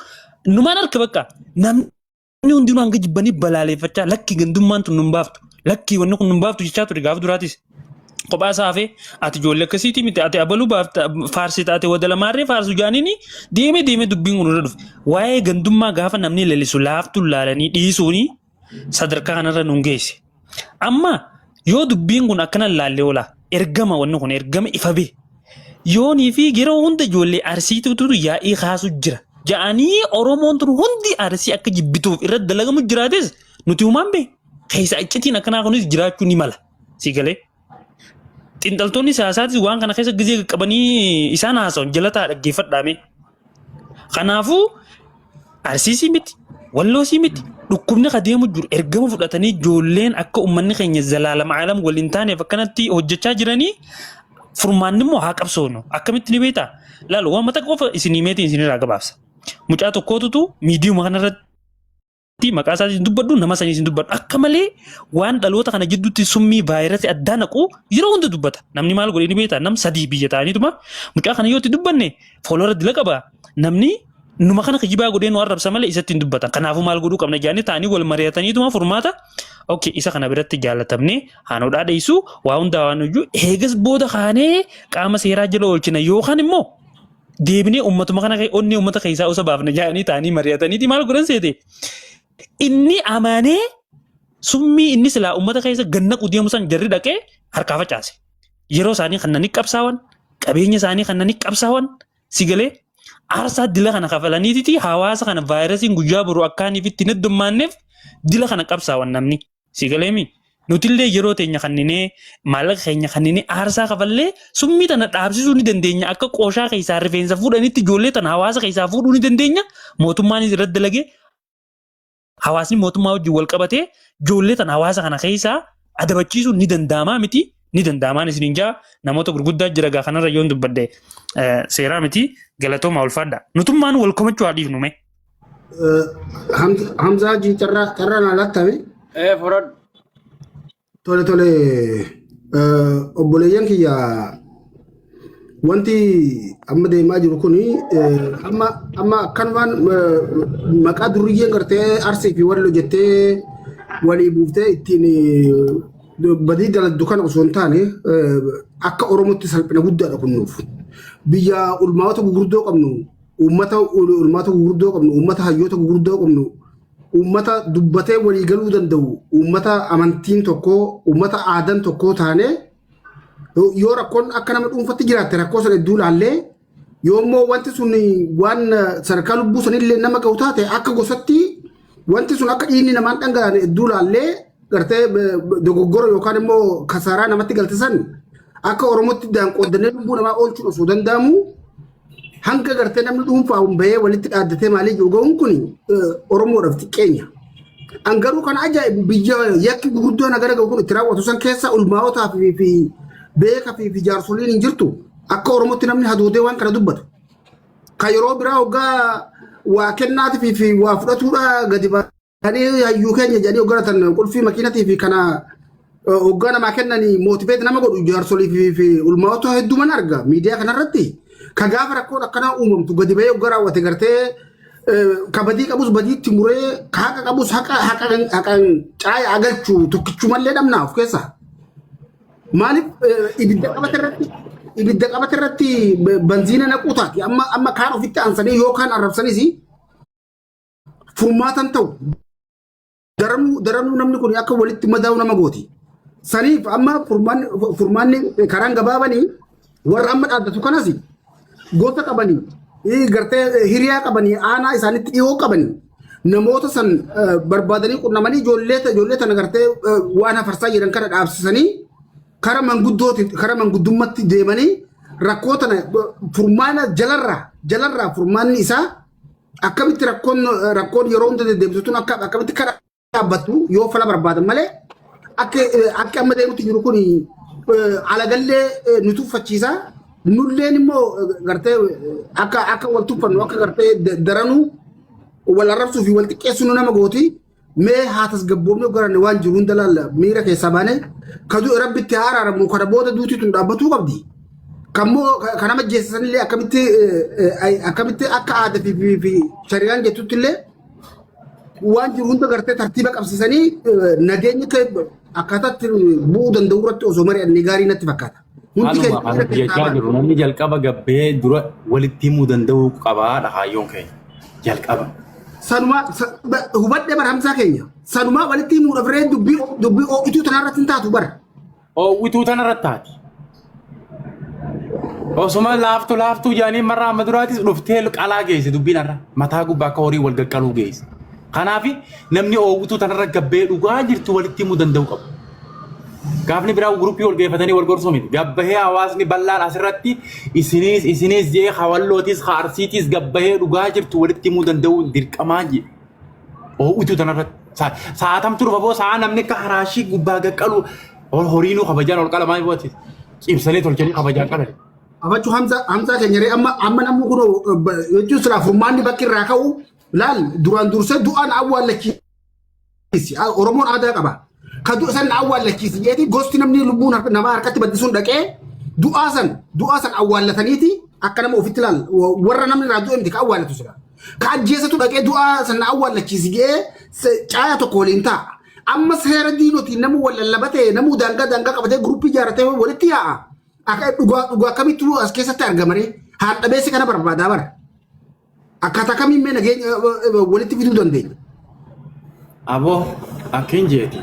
numaan harka bakka namni hundinuu hanga jibbanii balaaleffachaa lakki gandummaan tun nun baaftu lakki wanni kun nun baaftu jechaa ture gaafa duraatis. Kophaa isaa hafee ati ijoollee akkasiitii miti ati abaluu baafta faarsita ati wadalamaarree faarsu jaaniini deemee deemee dubbiin kun irra dhufe. Waa'ee gandummaa gaafa namni lalisu laaftuun laalanii dhiisuuni sadarkaa kanarra nun geesse. Amma yoo dubbiin kun akkana laallee oola ergama wanni kun ergama ifa bee. Yoonii fi yeroo hunda ijoollee Arsiitutu yaa'ii kaasu jira. Ja'anii Oromoon tun hundi Arsii akka jibbituuf irratti dalagamu jiraates nuti humaan bee keessa iccitiin akkanaa kunis jiraachuu ni mala. Si galee. Xiinxaltoonni siyaasaatis waan kana keessa gizee qaqqabanii isaan haasawan jalataa dhaggeeffadhaame. Kanaafuu Arsiisii miti, Walloosii miti, dhukkubni ka deemu jiru ergama fudhatanii ijoolleen akka uummanni keenya zalaalam aalam waliin taaneef akkanatti hojjechaa jiranii furmaanni immoo haa qabsoonu. Akkamitti ni beektaa? Laal waan mata qofa isinii meetiin isinirraa gabaabsa. Mucaa tokkootutu miidiyuma kanarratti maqaa isaatiin dubbadhu nama saniis hin dubbadhu akka malee waan dhaloota kana jidduutti summii vaayirasii addaa naqu yeroo hunda dubbata. Namni maal godhee ni beektaa? Nam sadii biyya ta'aniituma mucaa kana yoo itti dubbanne foolora dila qaba. Namni numa kana kijibaa godhee nu arrabsa malee isatti hin dubbatan. Kanaafuu maal godhuu qabna jedhanii ta'anii wal mari'ataniituma furmaata okay isa kana biratti jaalatamnee haanodhaa dheessu waa hundaa waan hojuu eegas booda kaanee qaama seeraa jala oolchina yookaan immoo deebinee ummatuma kana onnee ummata keessaa osa baafna jedhanii ta'anii mari'ataniiti maal godhan seete inni amanee summii inni silaa ummata keessa gannaqu deemu san jarri dhaqee harkaa facaase. Yeroo isaanii kan nani qabsaawan qabeenya isaanii kan nani qabsaawan si galee aarsaa dila kana kafalaniititi hawaasa kana vaayirasiin guyyaa boru akkaaniif itti hin heddummaanneef dila kana qabsaawan namni. Si galeemi nutillee yeroo teenya kanninee maallaqa keenya kanninee aarsaa kafallee summii tana dhaabsisuu ni dandeenya akka qooshaa keessaa rifeensa fuudhanitti ijoollee tana hawaasa keessaa fuudhuu ni dandeenya mootummaanis irratti dalagee hawaasni mootummaa wajjin wal qabatee ijoollee tana hawaasa kana keessaa adabachiisuun ni danda'amaa miti ni danda'amaan isiniin jaa namoota gurguddaa jira gaa kanarra yoon dubbadde seeraa miti galatoomaa ulfaadha nutummaan wal komachuu haa dhiifnu mee. Hamzaa Hajii carraa carraa naa laattame. Ee fudhadhu. Tole tole obboleeyyan kiyya wanti amma deemaa jiru kuni amma amma akkanumaan maqaa durriyyeen gartee arsii fi wallo jettee walii buuftee ittiin badii daladdu kana osoo hin taane akka Oromootti salphina guddaadha kun nuuf. Biyya ulmaawota gurguddoo qabnu uummata ulmaata gurguddoo qabnu uummata hayyoota gurguddoo qabnu uummata dubbatee walii galuu danda'u uummata amantiin tokkoo uummata aadaan tokkoo taane yoo rakkoon akka nama dhuunfatti jiraatte rakkoo sana hedduu ilaallee yoo immoo wanti sun waan sadarkaa lubbuu sanillee nama ga'u taate akka gosatti wanti sun akka dhiigni namaan dhangalaane hedduu ilaallee gartee dogoggora yookaan immoo kasaaraa namatti galte san akka Oromootti daanqooddannee lubbuu namaa oolchuun osoo danda'amu hanga gartee namni dhuunfaa bahee walitti dhaaddatee maalii jiru ga'uun kun Oromoodhaaf xiqqeenya. An garuu kan ajaa'ibu biyya yakki gurguddoon agara ga'u kun itti raawwatu san keessa ulmaa'otaa fi beeka fi jaarsoliin hin jirtu. Akka Oromootti namni hadoodee waan kana dubbatu. Kan yeroo biraa hoggaa waa kennaatii fi waa fudhatuudha gadi Kanii hayyuu keenya jedhanii hogganatan qulfii makiinatii fi kana hoggaa namaa kennanii mootiveet nama godhu jaarsolii fi ulmaa'ota hedduu mana arga miidiyaa kanarratti. Ka gaafa rakkoon akkanaa uumamtu gadi bahee hoggaa raawwate gartee ka badii qabus badiitti muree ka haqa qabus haqa haqan caaya agalchu tokkichumallee dhabnaa of keessaa. Maaliif ibidda qabate irratti ibidda qabate irratti banziina naquu taati amma amma kaan ofitti aansanii yookaan arrabsanis furmaatan ta'u daranuu daranuu namni kun akka walitti madaa'u nama gooti. Saniif amma furmaanni furmaanni karaan gabaabanii warra amma dhaabbatu kanas gosa qabanii gartee hiriyaa qabanii aanaa isaanitti dhiyoo qabanii namoota san barbaadanii qunnamanii ijoollee ijoollee tana gartee waan hafarsaa jiran kana dhaabsisanii kara manguddooti kara manguddummaatti deemanii rakkoo tana furmaana jalarraa jalarraa furmaanni isaa akkamitti rakkoon rakkoon yeroo hunda deddeebitu tun akka akkamitti kara dhaabbattu yoo fala barbaadan malee akka akka amma deemutti jiru kun alagallee nu tuffachiisa nulleen immoo gartee akka akka wal tuffannu akka gartee daranuu wal arrabsuu fi wal xiqqeessuu nu nama gooti mee haa tasgabboofne garanne waan jiru hunda laalla miira keessaa baane ka du'e rabbitti haa araaramu kana booda duutii tun dhaabbatuu qabdi. Kammoo kan nama jeessisan illee akkamitti akkamitti akka aadaa fi shari'aan jettutti illee waan jiru hunda gartee tartiiba qabsiisanii nageenyi akkaataatti bu'uu danda'u irratti osoo mari'annee gaarii natti fakkaata. Hundi Haaluma keenya kan miira keessaa jechaa baana. jirru namni jalqaba gabbee dura walitti himuu danda'uu qabaadha kaayyoon keenya. Jalqaba. Sanumaa hubadhee bara hamsaa keenya. Sanumaa walitti himuudhaaf ree dubbii dubbii oo'ituu tanarratti hin taatu bara. Oowwituu tanarratti taati. Osuma laaftu laaftuu jaanii marraa amma duraatis dhuftee qalaa geesse dubbiin har'a. Mataa gubbaa akka horii wal qaqqaluu geesse. Kanaaf namni oowwituu tanarra gabbee dhugaa jirtu walitti himuu danda'u qaba. Gaafni biraa guruppii wal geeffatanii wal gorsuu miti. Gabbahee hawaasni bal'aan asirratti isiniis isiniis jee hawallootis haarsiitis gabbahee dhugaa jirtu walitti himuu danda'uun dirqamaa jee. Oowwituu tanarratti. Sa'aatamtu dhufa boo sa'a namni akka haraashii gubbaa gaqqalu horiinuu kabajaan ol qalamaa booti. Cimsanii tolchanii kabajaan qalan. Abachuu Hamza Hamzaa keenya ree amma amma namni kun jechuun silaa furmaanni bakki irraa ka'u laal duraan dursee du'aan awwaallachiisi. Oromoon aadaa qaba. Ka du'a san awwaallachiisi jeeti gosti namni lubbuun namaa harkatti baddisuun dhaqee du'aa san awwaallataniiti akka nama ofitti laal warra namni irraa du'e miti ka awwaallatu sila. Ka ajjeesatu dhaqee du'aa san awwaallachiisi jee caaya tokko waliin taa'a. Amma seera diinotiin namni wal lallabatee namuu daangaa daangaa qabatee guruppii ijaarratee walitti yaa'a. Akka dhugaa dhugaa akkamittuu as keessatti argamaree haal dhabeessi kana barbaadaa bara. Akkaataa kamiin mee nageenya walitti fiduu dandeenya? Aboo akkin jeeti.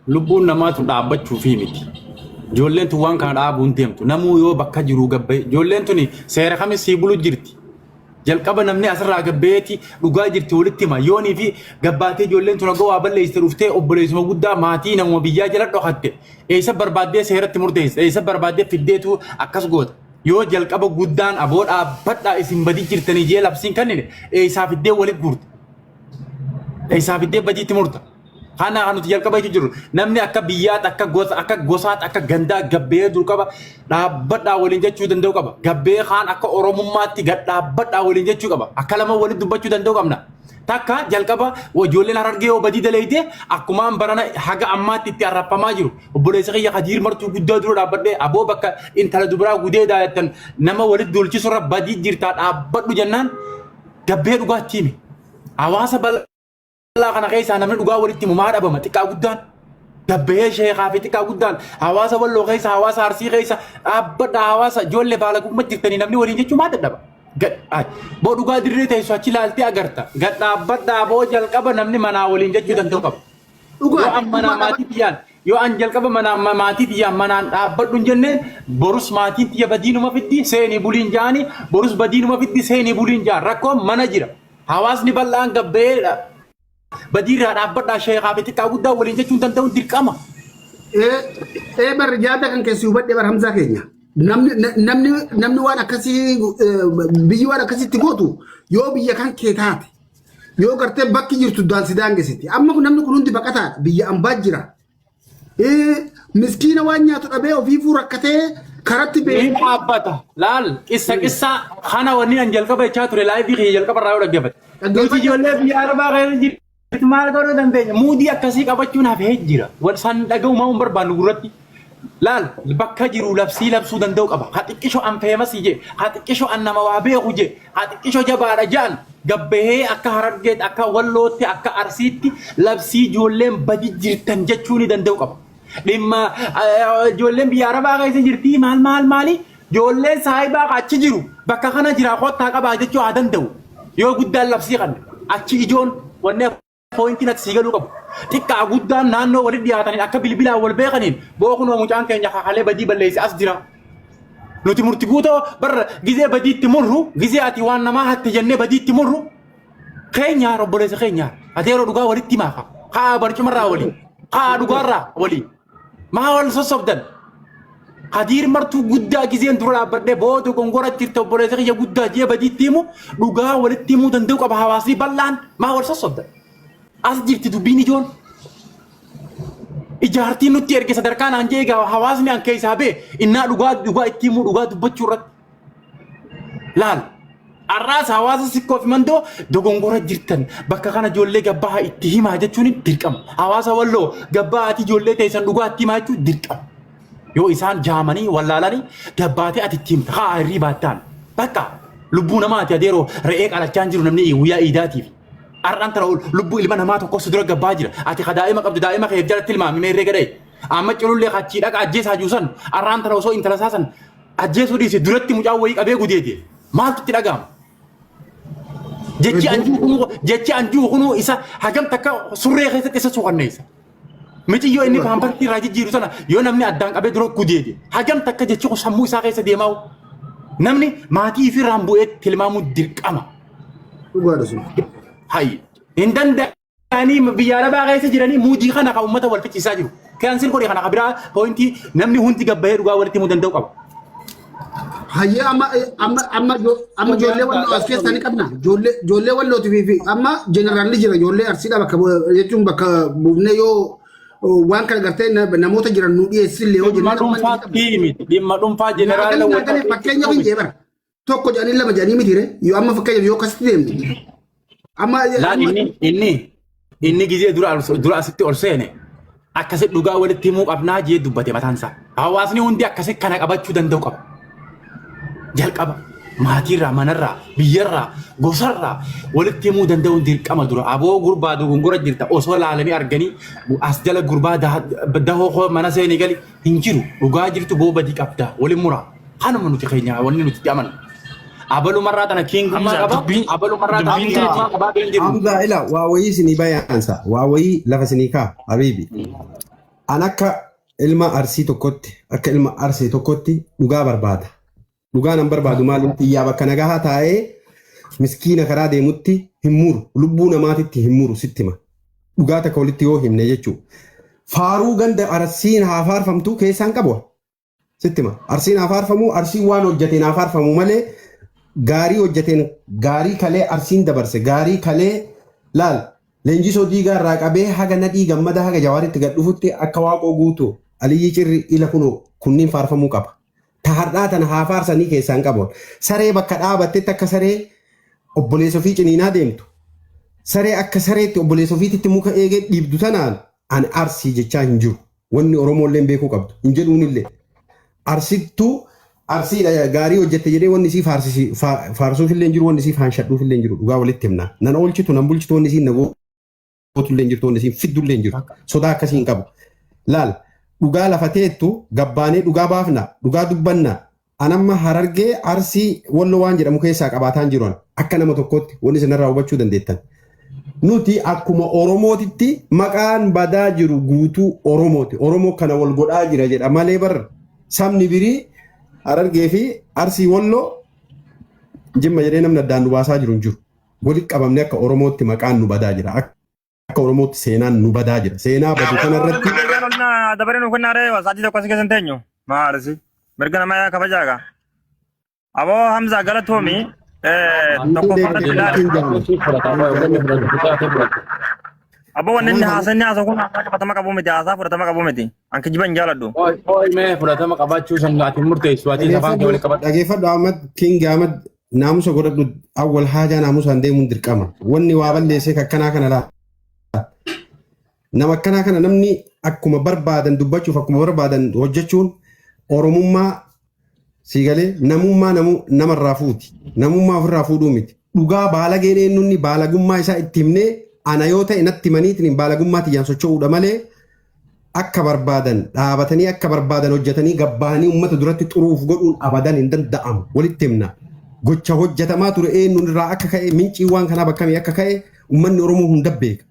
Lubbuun namaatu dhaabbachuufii miti. Ijoolleen tun waan kana dhaabuu hin deemtu. Namuu yoo bakka jiruu gabbaye. Ijoolleen tuni seera kamis sii bulu jirti. Jalqaba namni asirraa gabbayeeti dhugaa jirti walitti hima. Yoonii fi gabbaatee ijoolleen tun hanga waa balleessite dhuftee obboleessuma guddaa maatii namuma biyyaa jala dhokatte. Eessa barbaaddee seeratti murteessite? Eessa barbaaddee fiddeetu akkas goota? Yoo jalqaba guddaan aboo dhaabbadhaa isin badii jirtanii jee labsiin kennine eessaa fiddee walitti guurte? Eessaa fiddee badiitti murta? Kana kan nuti jalqaba jechuun jirru namni akka biyyaatti akka gosa akka gosaatti akka gandaa gabbee dur qaba dhaabbadhaa waliin jechuu danda'u qaba. Gabbee kaan akka oromummaatti gad dhaabbadhaa waliin jechuu qaba. Akka lama walitti dubbachuu danda'u qabna. Takka jalqaba ijoolleen harargee yoo badii daleeyte akkumaan barana haga ammaatti itti arrappamaa jiru. Obboleessa kiyya Kadiir martuu guddaa dura dhaabbadhee aboo bakka intala dubaraa gudeedaa jettan nama walitti duulchisurra badii jirtaa dhaabbadhu jennaan gabbee dhugaatti hime. Hawaasa bal'aa Bal'aa kana keessaa namni dhugaa walitti himu maa dhabama xiqqaa guddaan gabbahee sheekaa fi xiqqaa guddaan hawaasa walloo keessa hawaasa arsii keessa dhaabbadha hawaasa ijoollee baalagummaa jirtanii namni waliin jechuu maa dadhaba. Boo dhugaa dirree teessu achi ilaaltee agarta. Gad dhaabbadhaa boo jalqaba namni manaa waliin jechuu danda'u qaba. Yoo an manaa maatii tiyyaan yoo an jalqaba manaa maatii tiyyaan manaan dhaabbadhu hin jenneen borus maatiin tiyya badiinuma fiddi seenii buliin jaani borus badiinuma fiddi seenii buliin jaan rakkoon mana jira. Hawaasni bal'aan gabba'ee badiirraa dhaabbadhaa sheekaa fi xiqqaa guddaa waliin jechuun danda'uun dirqama. Ee bar yaada kan keessi hubadhe bar Hamzaa keenya. Namni namni namni waan akkasii biyyi waan akkasitti gootu yoo biyya kan kee taate yoo gartee bakki jirtu daansi daangesiti. Amma kun namni kun hundi baqataadha biyya ambaa jira. Miskiina waan nyaatu dhabee ofiifuu rakkatee karatti Ni beeku. dhaabbata. Laal qissa qissa kana wanni an jalqaba jechaa ture laayivii kiyya jalqaba irraa yoo dhaggeeffate. Nuti ijoollee biyya arabaa keessa jirtu maal godhuu dandeenya? Muudii akkasii qabachuun hafee jira. Wal san dhaga'u maa hin barbaannu gurratti. Laal bakka jiru labsii labsuu danda'u qaba. Ha xiqqisho an feemasii jee, ha xiqqisho an nama waa beeku jee, ha xiqqisho jabaadha ja'an gabbahee akka Harargeetti, akka Wallootti, akka Arsiitti labsii ijoolleen badi jirtan jechuu ni danda'u qaba. Dhimma ijoolleen biyya Arabaa keessa jirtii maal maal maali ijoolleen saayibaa achi jiru bakka kana jira kottaa qabaa jechuu haa danda'u. Yoo guddaan labsii kanne achi ijoon wanni pooyintiin ati sii galuu qabu. Xiqqaa guddaan naannoo walitti dhiyaataniin akka bilbilaan wal beekaniin boo kunoo mucaan keenya kakalee badii balleesse as jira. Nuti murti guutoo barra gizee badiitti murru gizee ati waan namaa hatte jennee badiitti murru keenya obboleessa keenya ati yeroo dhugaa walitti himaa kaa kaa barcumarraa walii kaa dhugaarraa walii maa wal sossobdan. Kadiir martuu guddaa gizeen dura dhaabbadhee booda gongora jirta obboleessa kiyya guddaa jee badiitti himu dhugaa walitti himuu danda'u qaba hawaasni bal'aan maa wal sossobda. As jirti dubbiin ijoon. Ijaartiin nutti erge sadarkaa naan jee egaa hawaasni an keessaa bee innaa dhugaa dhugaa itti himuu dhugaa dubbachuu irratti. Laal. Har'aas hawaasa sikkoo fi mandoo dogongora jirtan bakka kana ijoollee gabbaa itti himaa jechuun dirqama. Hawaasa walloo gabbaa ati ijoollee teessan dhugaa itti himaa jechuun dirqama. Yoo isaan jaamanii wallaalanii gabbaatee ati itti himta haa hirrii baattaan. Bakka lubbuu namaati adeeroo re'ee qalachaa hin jiru namni guyyaa iidaatiif. Har'aan tana lubbuu ilma namaa tokko si dura gabbaa jira. Ati ka daa'ima qabdu daa'ima keef jalatti ilmaami meerree gadhee. Amma culullee achii dhaqa ajjeesaa jiru san har'aan tana osoo intala isaa san ajjeesuu dhiise duratti mucaan wayii qabee gudeede. Maaltu itti dhaga'ama? Jechi anjuu kunuu jechi anjuu kunuu isa hagam takka surree keessatti isa suukanneessa. Miciyyoo inni paampartii irraa jijjiiru sana yoo namni addaan qabee dura gudeede hagam takka jechi kun sammuu isaa keessa deemaa namni maatii ifirraan bu'ee tilmaamuu dirqama. Dhugaadha sun. Hayyi. Hin danda'anii biyya arabaa keessa jiranii muudii kana kan uummata wal ficciisaa jiru. Cancel godhe kana kan biraa pointii namni hundi gabbayee dhugaa walitti himuu danda'u qaba. Hayyee amma amma amma amma ijoollee walloo as keessaa ni qabna. Ijoollee ijoollee wallootii fi amma jeneraalli jira ijoollee arsiidha bakka jechuun bakka buufnee yoo waan kana gartee namoota jiran nu dhiyeessillee yoo Dhimma jennee amma ni qabna. dhuunfaatti miti. Dhimma dhuunfaa jeneraala Naagali naagali fakkeenyaaf hin jeebara. Tokko jedhanii lama jedhanii miti ree yoo amma fakkeenyaaf yoo akkasitti deemne. Amma Laal amma inni inni inni gizee dura dura asitti ol seene akkasi dhugaa walitti himuu qabnaa jee dubbate mataan isaa. Hawaasni hundi akkasi kana qabachuu danda'u qaba. Jalqaba maatiirraa, manarraa, biyyarraa, gosarraa walitti himuu danda'uun dirqama dura. Aboo gurbaa dogongora jirta osoo laalanii arganii as jala gurbaa dahoo koo mana seenii gali hin jiru. Dhugaa jirtu boo badii qabda waliin muraa. Kanuma nuti keenya wanni nuti itti amannu. Abalumarraa tana kiingummaa Hamza qaba. dubbiin Abalumarraa tana dubbiin kiingummaa teeti qabaa hin jiru. Hamza ila waa wayii isinii bayaansa waa wayii lafa isinii kaa habiibi. An akka ilma arsii tokkotti akka ilma arsii tokkotti dhugaa barbaada. Dhugaa nan barbaadu maaliif xiyyaa bakka nagahaa taa'ee miskiina karaa deemutti hin muru lubbuu namaatitti hin muru sitti hima. Dhugaa takka walitti yoo himne jechuudha. Faaruu ganda arsiin haa faarfamtu keessaan qabu. Sitti hima. Arsiin haa faarfamu, arsiin waan hojjeteen haa faarfamu malee gaarii hojjeteen gaarii kalee arsiin dabarse gaarii kalee laal leenjisoo diigaa irraa qabee haga nadhii gammada haga jawaaritti gad dhufutti akka waaqoo guutuu aliyyii cirri ila kunoo kunniin faarfamuu qaba. Ta har'aa tana haa faarsanii keessaan qabu. Saree bakka dhaabattetti akka saree obboleessa ofii ciniinaa deemtu. Saree akka sareetti obboleessa ofiititti muka eegee dhiibdu tanaan ani arsii jechaa hin jiru. Wanni Oromoolleen beekuu qabdu. Hin jedhuunillee. Arsittuu arsiidha gaarii hojjette jedhee wanni isii faarsuufillee hin jiru wanni isii faanshadhuufillee hin jiru dhugaa walitti himna. Nan oolchitu nan bulchitu wanni isiin na gootullee hin jirtu wanni isiin fiddullee hin jirtu. Sodaa akkasii hin qabu. Laal dhugaa lafa teettu gabbaanee dhugaa baafna dhugaa dubbanna. Anamma harargee arsii walloo waan jedhamu keessaa qabaataan jiru akka nama tokkootti wanni isinirraa hubachuu dandeettan. Nuti akkuma Oromootitti maqaan badaa jiru guutuu Oromooti. Oromoo kana wal godhaa jira jedha malee bar sabni birii Harargee fi Arsii Walloo Jimma jedhee namni addaan nu baasaa jiru hin jiru. Walitti qabamnee akka Oromootti maqaan nu badaa jira. Akka Oromootti seenaan nu badaa jira. Seenaa badu kanarratti Dabaree nu kennaa ree sa'aatii tokko as keessa hin teenyu. Maalisi? Mirga namaa yaa kabajaagaa. Aboo Hamza galatoomi. Tokkoffaa irratti ilaali. Aboo wanni inni haasaa inni haasa'u kun haasaa qabatama qabu miti haasaa fudhatama qabu miti. An kijiba hin jaaladhu. Ooyi mee fudhatama qabaachuu san ati murteessu ati afaan kee walitti qabadhu. Dhageeffadhu Ahmad King Ahmad naamusa godhadhu awwal haajaa naamusaan deemuun dirqama. Wanni waa balleessee akkanaa kana laa. Nama akkanaa kana namni akkuma barbaadan dubbachuuf akkuma barbaadan hojjechuun Oromummaa sii galee namummaa namarraa fuuti. Namummaa ofirraa fuudhuu miti. Dhugaa baalageen eenyunni baalagummaa isaa itti himnee ana yoo ta'e natti himaniitiin baalagummaa tiyyaan socho'uudha malee akka barbaadan dhaabatanii akka barbaadan hojjetanii gabbahanii uummata duratti xuruuf godhuun abadan hin danda'amu. Walitti himna. Gocha hojjetamaa ture eenyuun irraa akka ka'e mincii waan kanaa bakkamii akka ka'e uummanni Oromoo hunda beeka.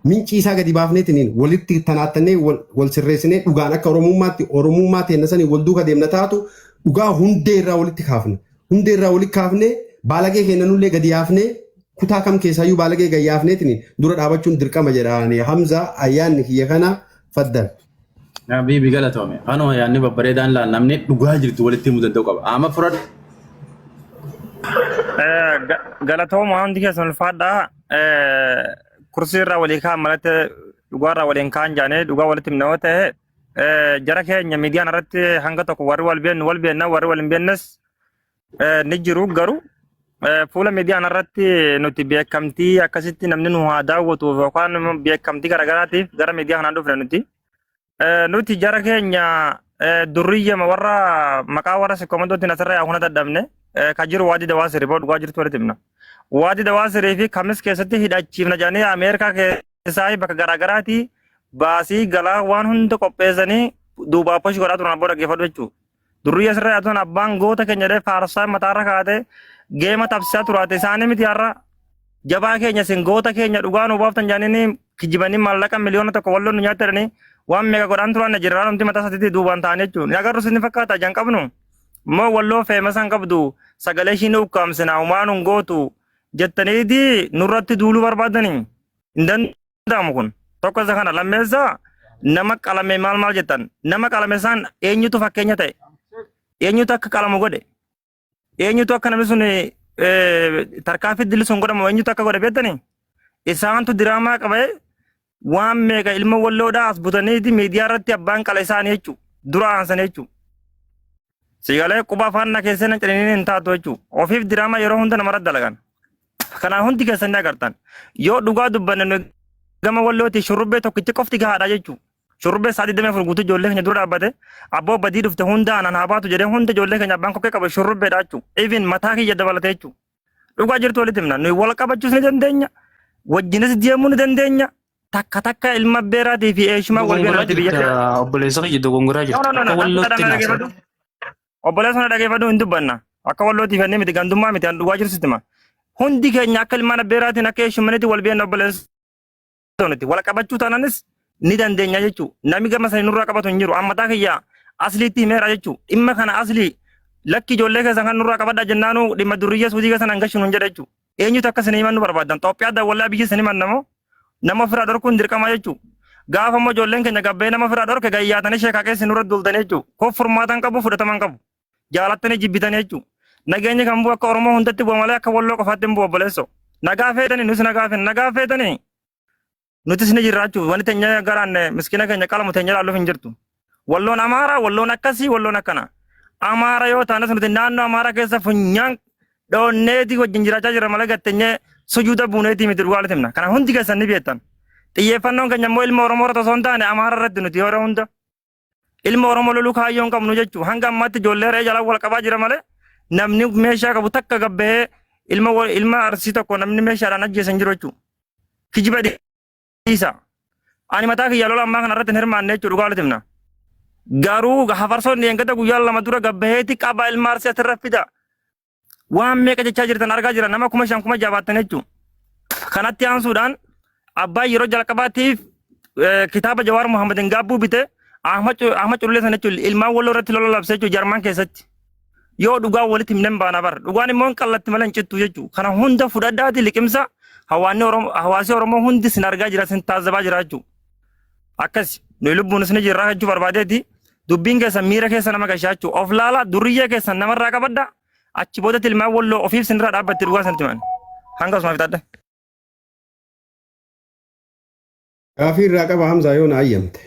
Mincii isaa gadi baafneetiniin walitti tanaattannee wal sirreessinee dhugaan akka Oromummaatti Oromummaa teenna sanii wal duuka deemna taatu dhugaa hundee irraa walitti kaafna. Hundee irraa walitti kaafnee baalagee keenya nullee gadi yaafnee kutaa kam keessaayyuu baalagee gadi yaafneetiniin dura dhaabachuun dirqama jedhaani Hamza ayyaanni kiyya kana faddal. Habiibi galatoome. Kanuma yaadni babbareedaan laal namni dhugaa jirtu walitti himuu danda'u qaba. Amma fudhadhu. Galatooma hundi keessan ulfaadhaa. Kursii irraa walii kaan malatti dhugaa irraa waliin kaan jaanee dhugaa walitti himna yoo ta'e jara keenya miidiyaan irratti hanga tokko warri wal beennu wal beenna warri wal hin beennes ni jiru garuu fuula miidiyaan irratti nuti beekamtii akkasitti namni nu haa daawwatuuf yookaan beekamtii garaagaraatiif gara miidiyaa kanaan dhufne nuti. Nuti jara keenya durriyyama warra maqaa warra sikkomandootiin asirra yaa'u kana dadhabne ka jiru waadi dawaa sirii boo dhugaa jirtu walitti himna. Waadi dawaa sirii fi kamis keessatti hidhachiifna jedhanii Ameerikaa keessaa bakka garaagaraatii baasii galaa waan hunda qopheessanii duubaa posh godhaa turan abboo dhaggeeffadhu jechuudha. Durriyya asirra yaa'u turan abbaan goota keenya jedhee faarsaa mataarra kaa'atee geema tapsisaa turaate isaanii miti har'a jabaa keenya isin goota keenya dhugaa nu baaftan jedhanii Kijibanii maallaqa 1,000,000 walloon nu nyaatti jedhanii waan meeqa godhaan turan jeneraal mataa isaatiitti duubaan ta'an jechuudha. Ni agarru isin fakkaata jan qabnu. Moo walloo feema san qabdu sagalee ishii nu ukkaamsina homaa nun gootu jettaniiti nurratti duuluu barbaadanii hin danda'amu kun. Tokko isa kana lammeessa nama qalame maal maal jettan nama qalame isaan eenyutu fakkeenya ta'e eenyutu akka qalamu godhe eenyutu akka namni sun tarkaanfii dilli sun godhamu eenyutu akka godhe beektanii isaantu diraamaa qabee waan meeqa ilma walloodhaa as butaniiti miidiyaa irratti abbaan qala isaanii jechuu dura aansan jechuu. Sigalee quba afaan na keessa na ciniiniin hin taatu jechuu ofiif diraamaa yeroo hunda namarra dalagan. Kanaan hundi keessan ni agartan. Yoo dhugaa dubbanne nu gama wallooti shurrubbee tokkichi qofti gahaadha jechuu. Shurrubbee sa'aatii 24 guutuu ijoollee keenya dura dhaabbate abboo badii dhufte hunda anaan haa baatu jedhee hunda ijoollee keenya abbaan kokkee qabu shurrubbeedha jechuu. Even mataa kiyya dabalatee jechuu. Dhugaa jirtu walitti himna. Nuyi wal qabachuus ni dandeenya. Wajjinis deemuu ni dandeenya. Takka takka ilma beeraatii fi eeshumaa wal Dogongoraa beerati biyya jirta obboleessa kiyya dogongoraa No, jirta. no, no, Akka no. wallootti Dhaggeeffadhu. naasa'u. Obboleessa na dhaggeeffadhu hin dubbanna. Akka wallootii fennee miti gandummaa miti an dhugaa jirtu sitti hima. Hundi keenya akka ilmaan abbeeraatiin akka eeshumanitti wal beekna obboleessa nuti. Wal qabachuu taanaanis ni dandeenya jechuudha. Namni gama sanii nurraa qabatu hin jiru. Ammataa kiyya asliitti himeera jechuudha. Dhimma kana aslii lakki ijoollee keessan kan nurraa qabadhaa jennaanu dhimma durriyyee suutii keessan hangashinu hin jedha jechuudha. Eenyutu akka isin himan nu barbaadan. Xoophiyaa daawwallaa biyyi isin himan namoo nama ofirraa dhorkuun dirqama jechuudha. Gaafa immoo ijoolleen keenya gabbee nama ofirraa dhorke gayyaatanii sheekaa keessa nurra duultanii jechuudha. Koo furmaatan qabu fudhataman qabu. Jaalattanii jibbitanii jechuudha. Nageenyi kan bu'u akka Oromoo hundatti bu'a malee akka Walloo qofaatti hin bu'u obboleessoo. Nagaa feetanii nus nagaa feena nagaa feetanii nutis ni jirra jechuudha. Wanti teenya garaan miskiina keenya qalamu teenya ilaalluuf hin jirtu. Walloon Amaaraa, walloon akkasii, walloon akkana. Amaara yoo taanes nuti naannoo Amaaraa keessa funyaan dhoonneetii wajjin jiraachaa jirra malee gatteenyee sujuuda buuneetii miti dhugaa walitti himna. Kana hundi keessan ni beektan. Xiyyeeffannoon keenya immoo ilma Oromoo irratti osoo hin taane Amaara irratti nuti yeroo hunda. Ilma Oromoo loluu kaayyoo hin qabnu jechuudha. Hanga ammaatti ijoollee re'ee jala wal qabaa jira malee namni meeshaa qabu takka gabbahee ilma ilma arsii tokko namni meeshaadhaan ajjeesan jiru jechuudha. Kijiba dhiisa. Ani mataa kiyya lola ammaa kana irratti hin hirmaanne jechuudha dhugaa walitti himna. Garuu hafarsoon eeggata guyyaa 2 dura gabbaheeti qaba ilma arsii asirra fida. Waan meeqa jechaa jirtan argaa jira nama 5,000 6,000 baattan jechuudha. Kanatti aansuudhaan abbaan yeroo jalqabaatiif kitaaba Jawaar Muhammadin gaabbuu bite Ahmad Culullee sana jechuun ilmaan walloo irratti lola labse jechuudha Jarman keessatti. Yoo dhugaa walitti himnen baana bar. Dhugaan immoo hin qallatti malee hin cittu jechuudha. Kana hunda fudhadhaati liqimsa hawaanni Oromoo hawaasi Oromoo hundi sin argaa jira sin taazabaa jira jechuudha. Akkas nuyi lubbuun isin jirraa jechuu barbaadeeti dubbiin keessan miira keessa nama gashaa jechuudha. Of laala durriyyee keessan namarraa qabadha. Achi boodatti ilmaan walloo ofiif sinirraa dhaabbatti dhugaa sanatti himan. Hanga osuma fixadha. Gaafii irraa qaba Hamzaa yoo na ayyamte.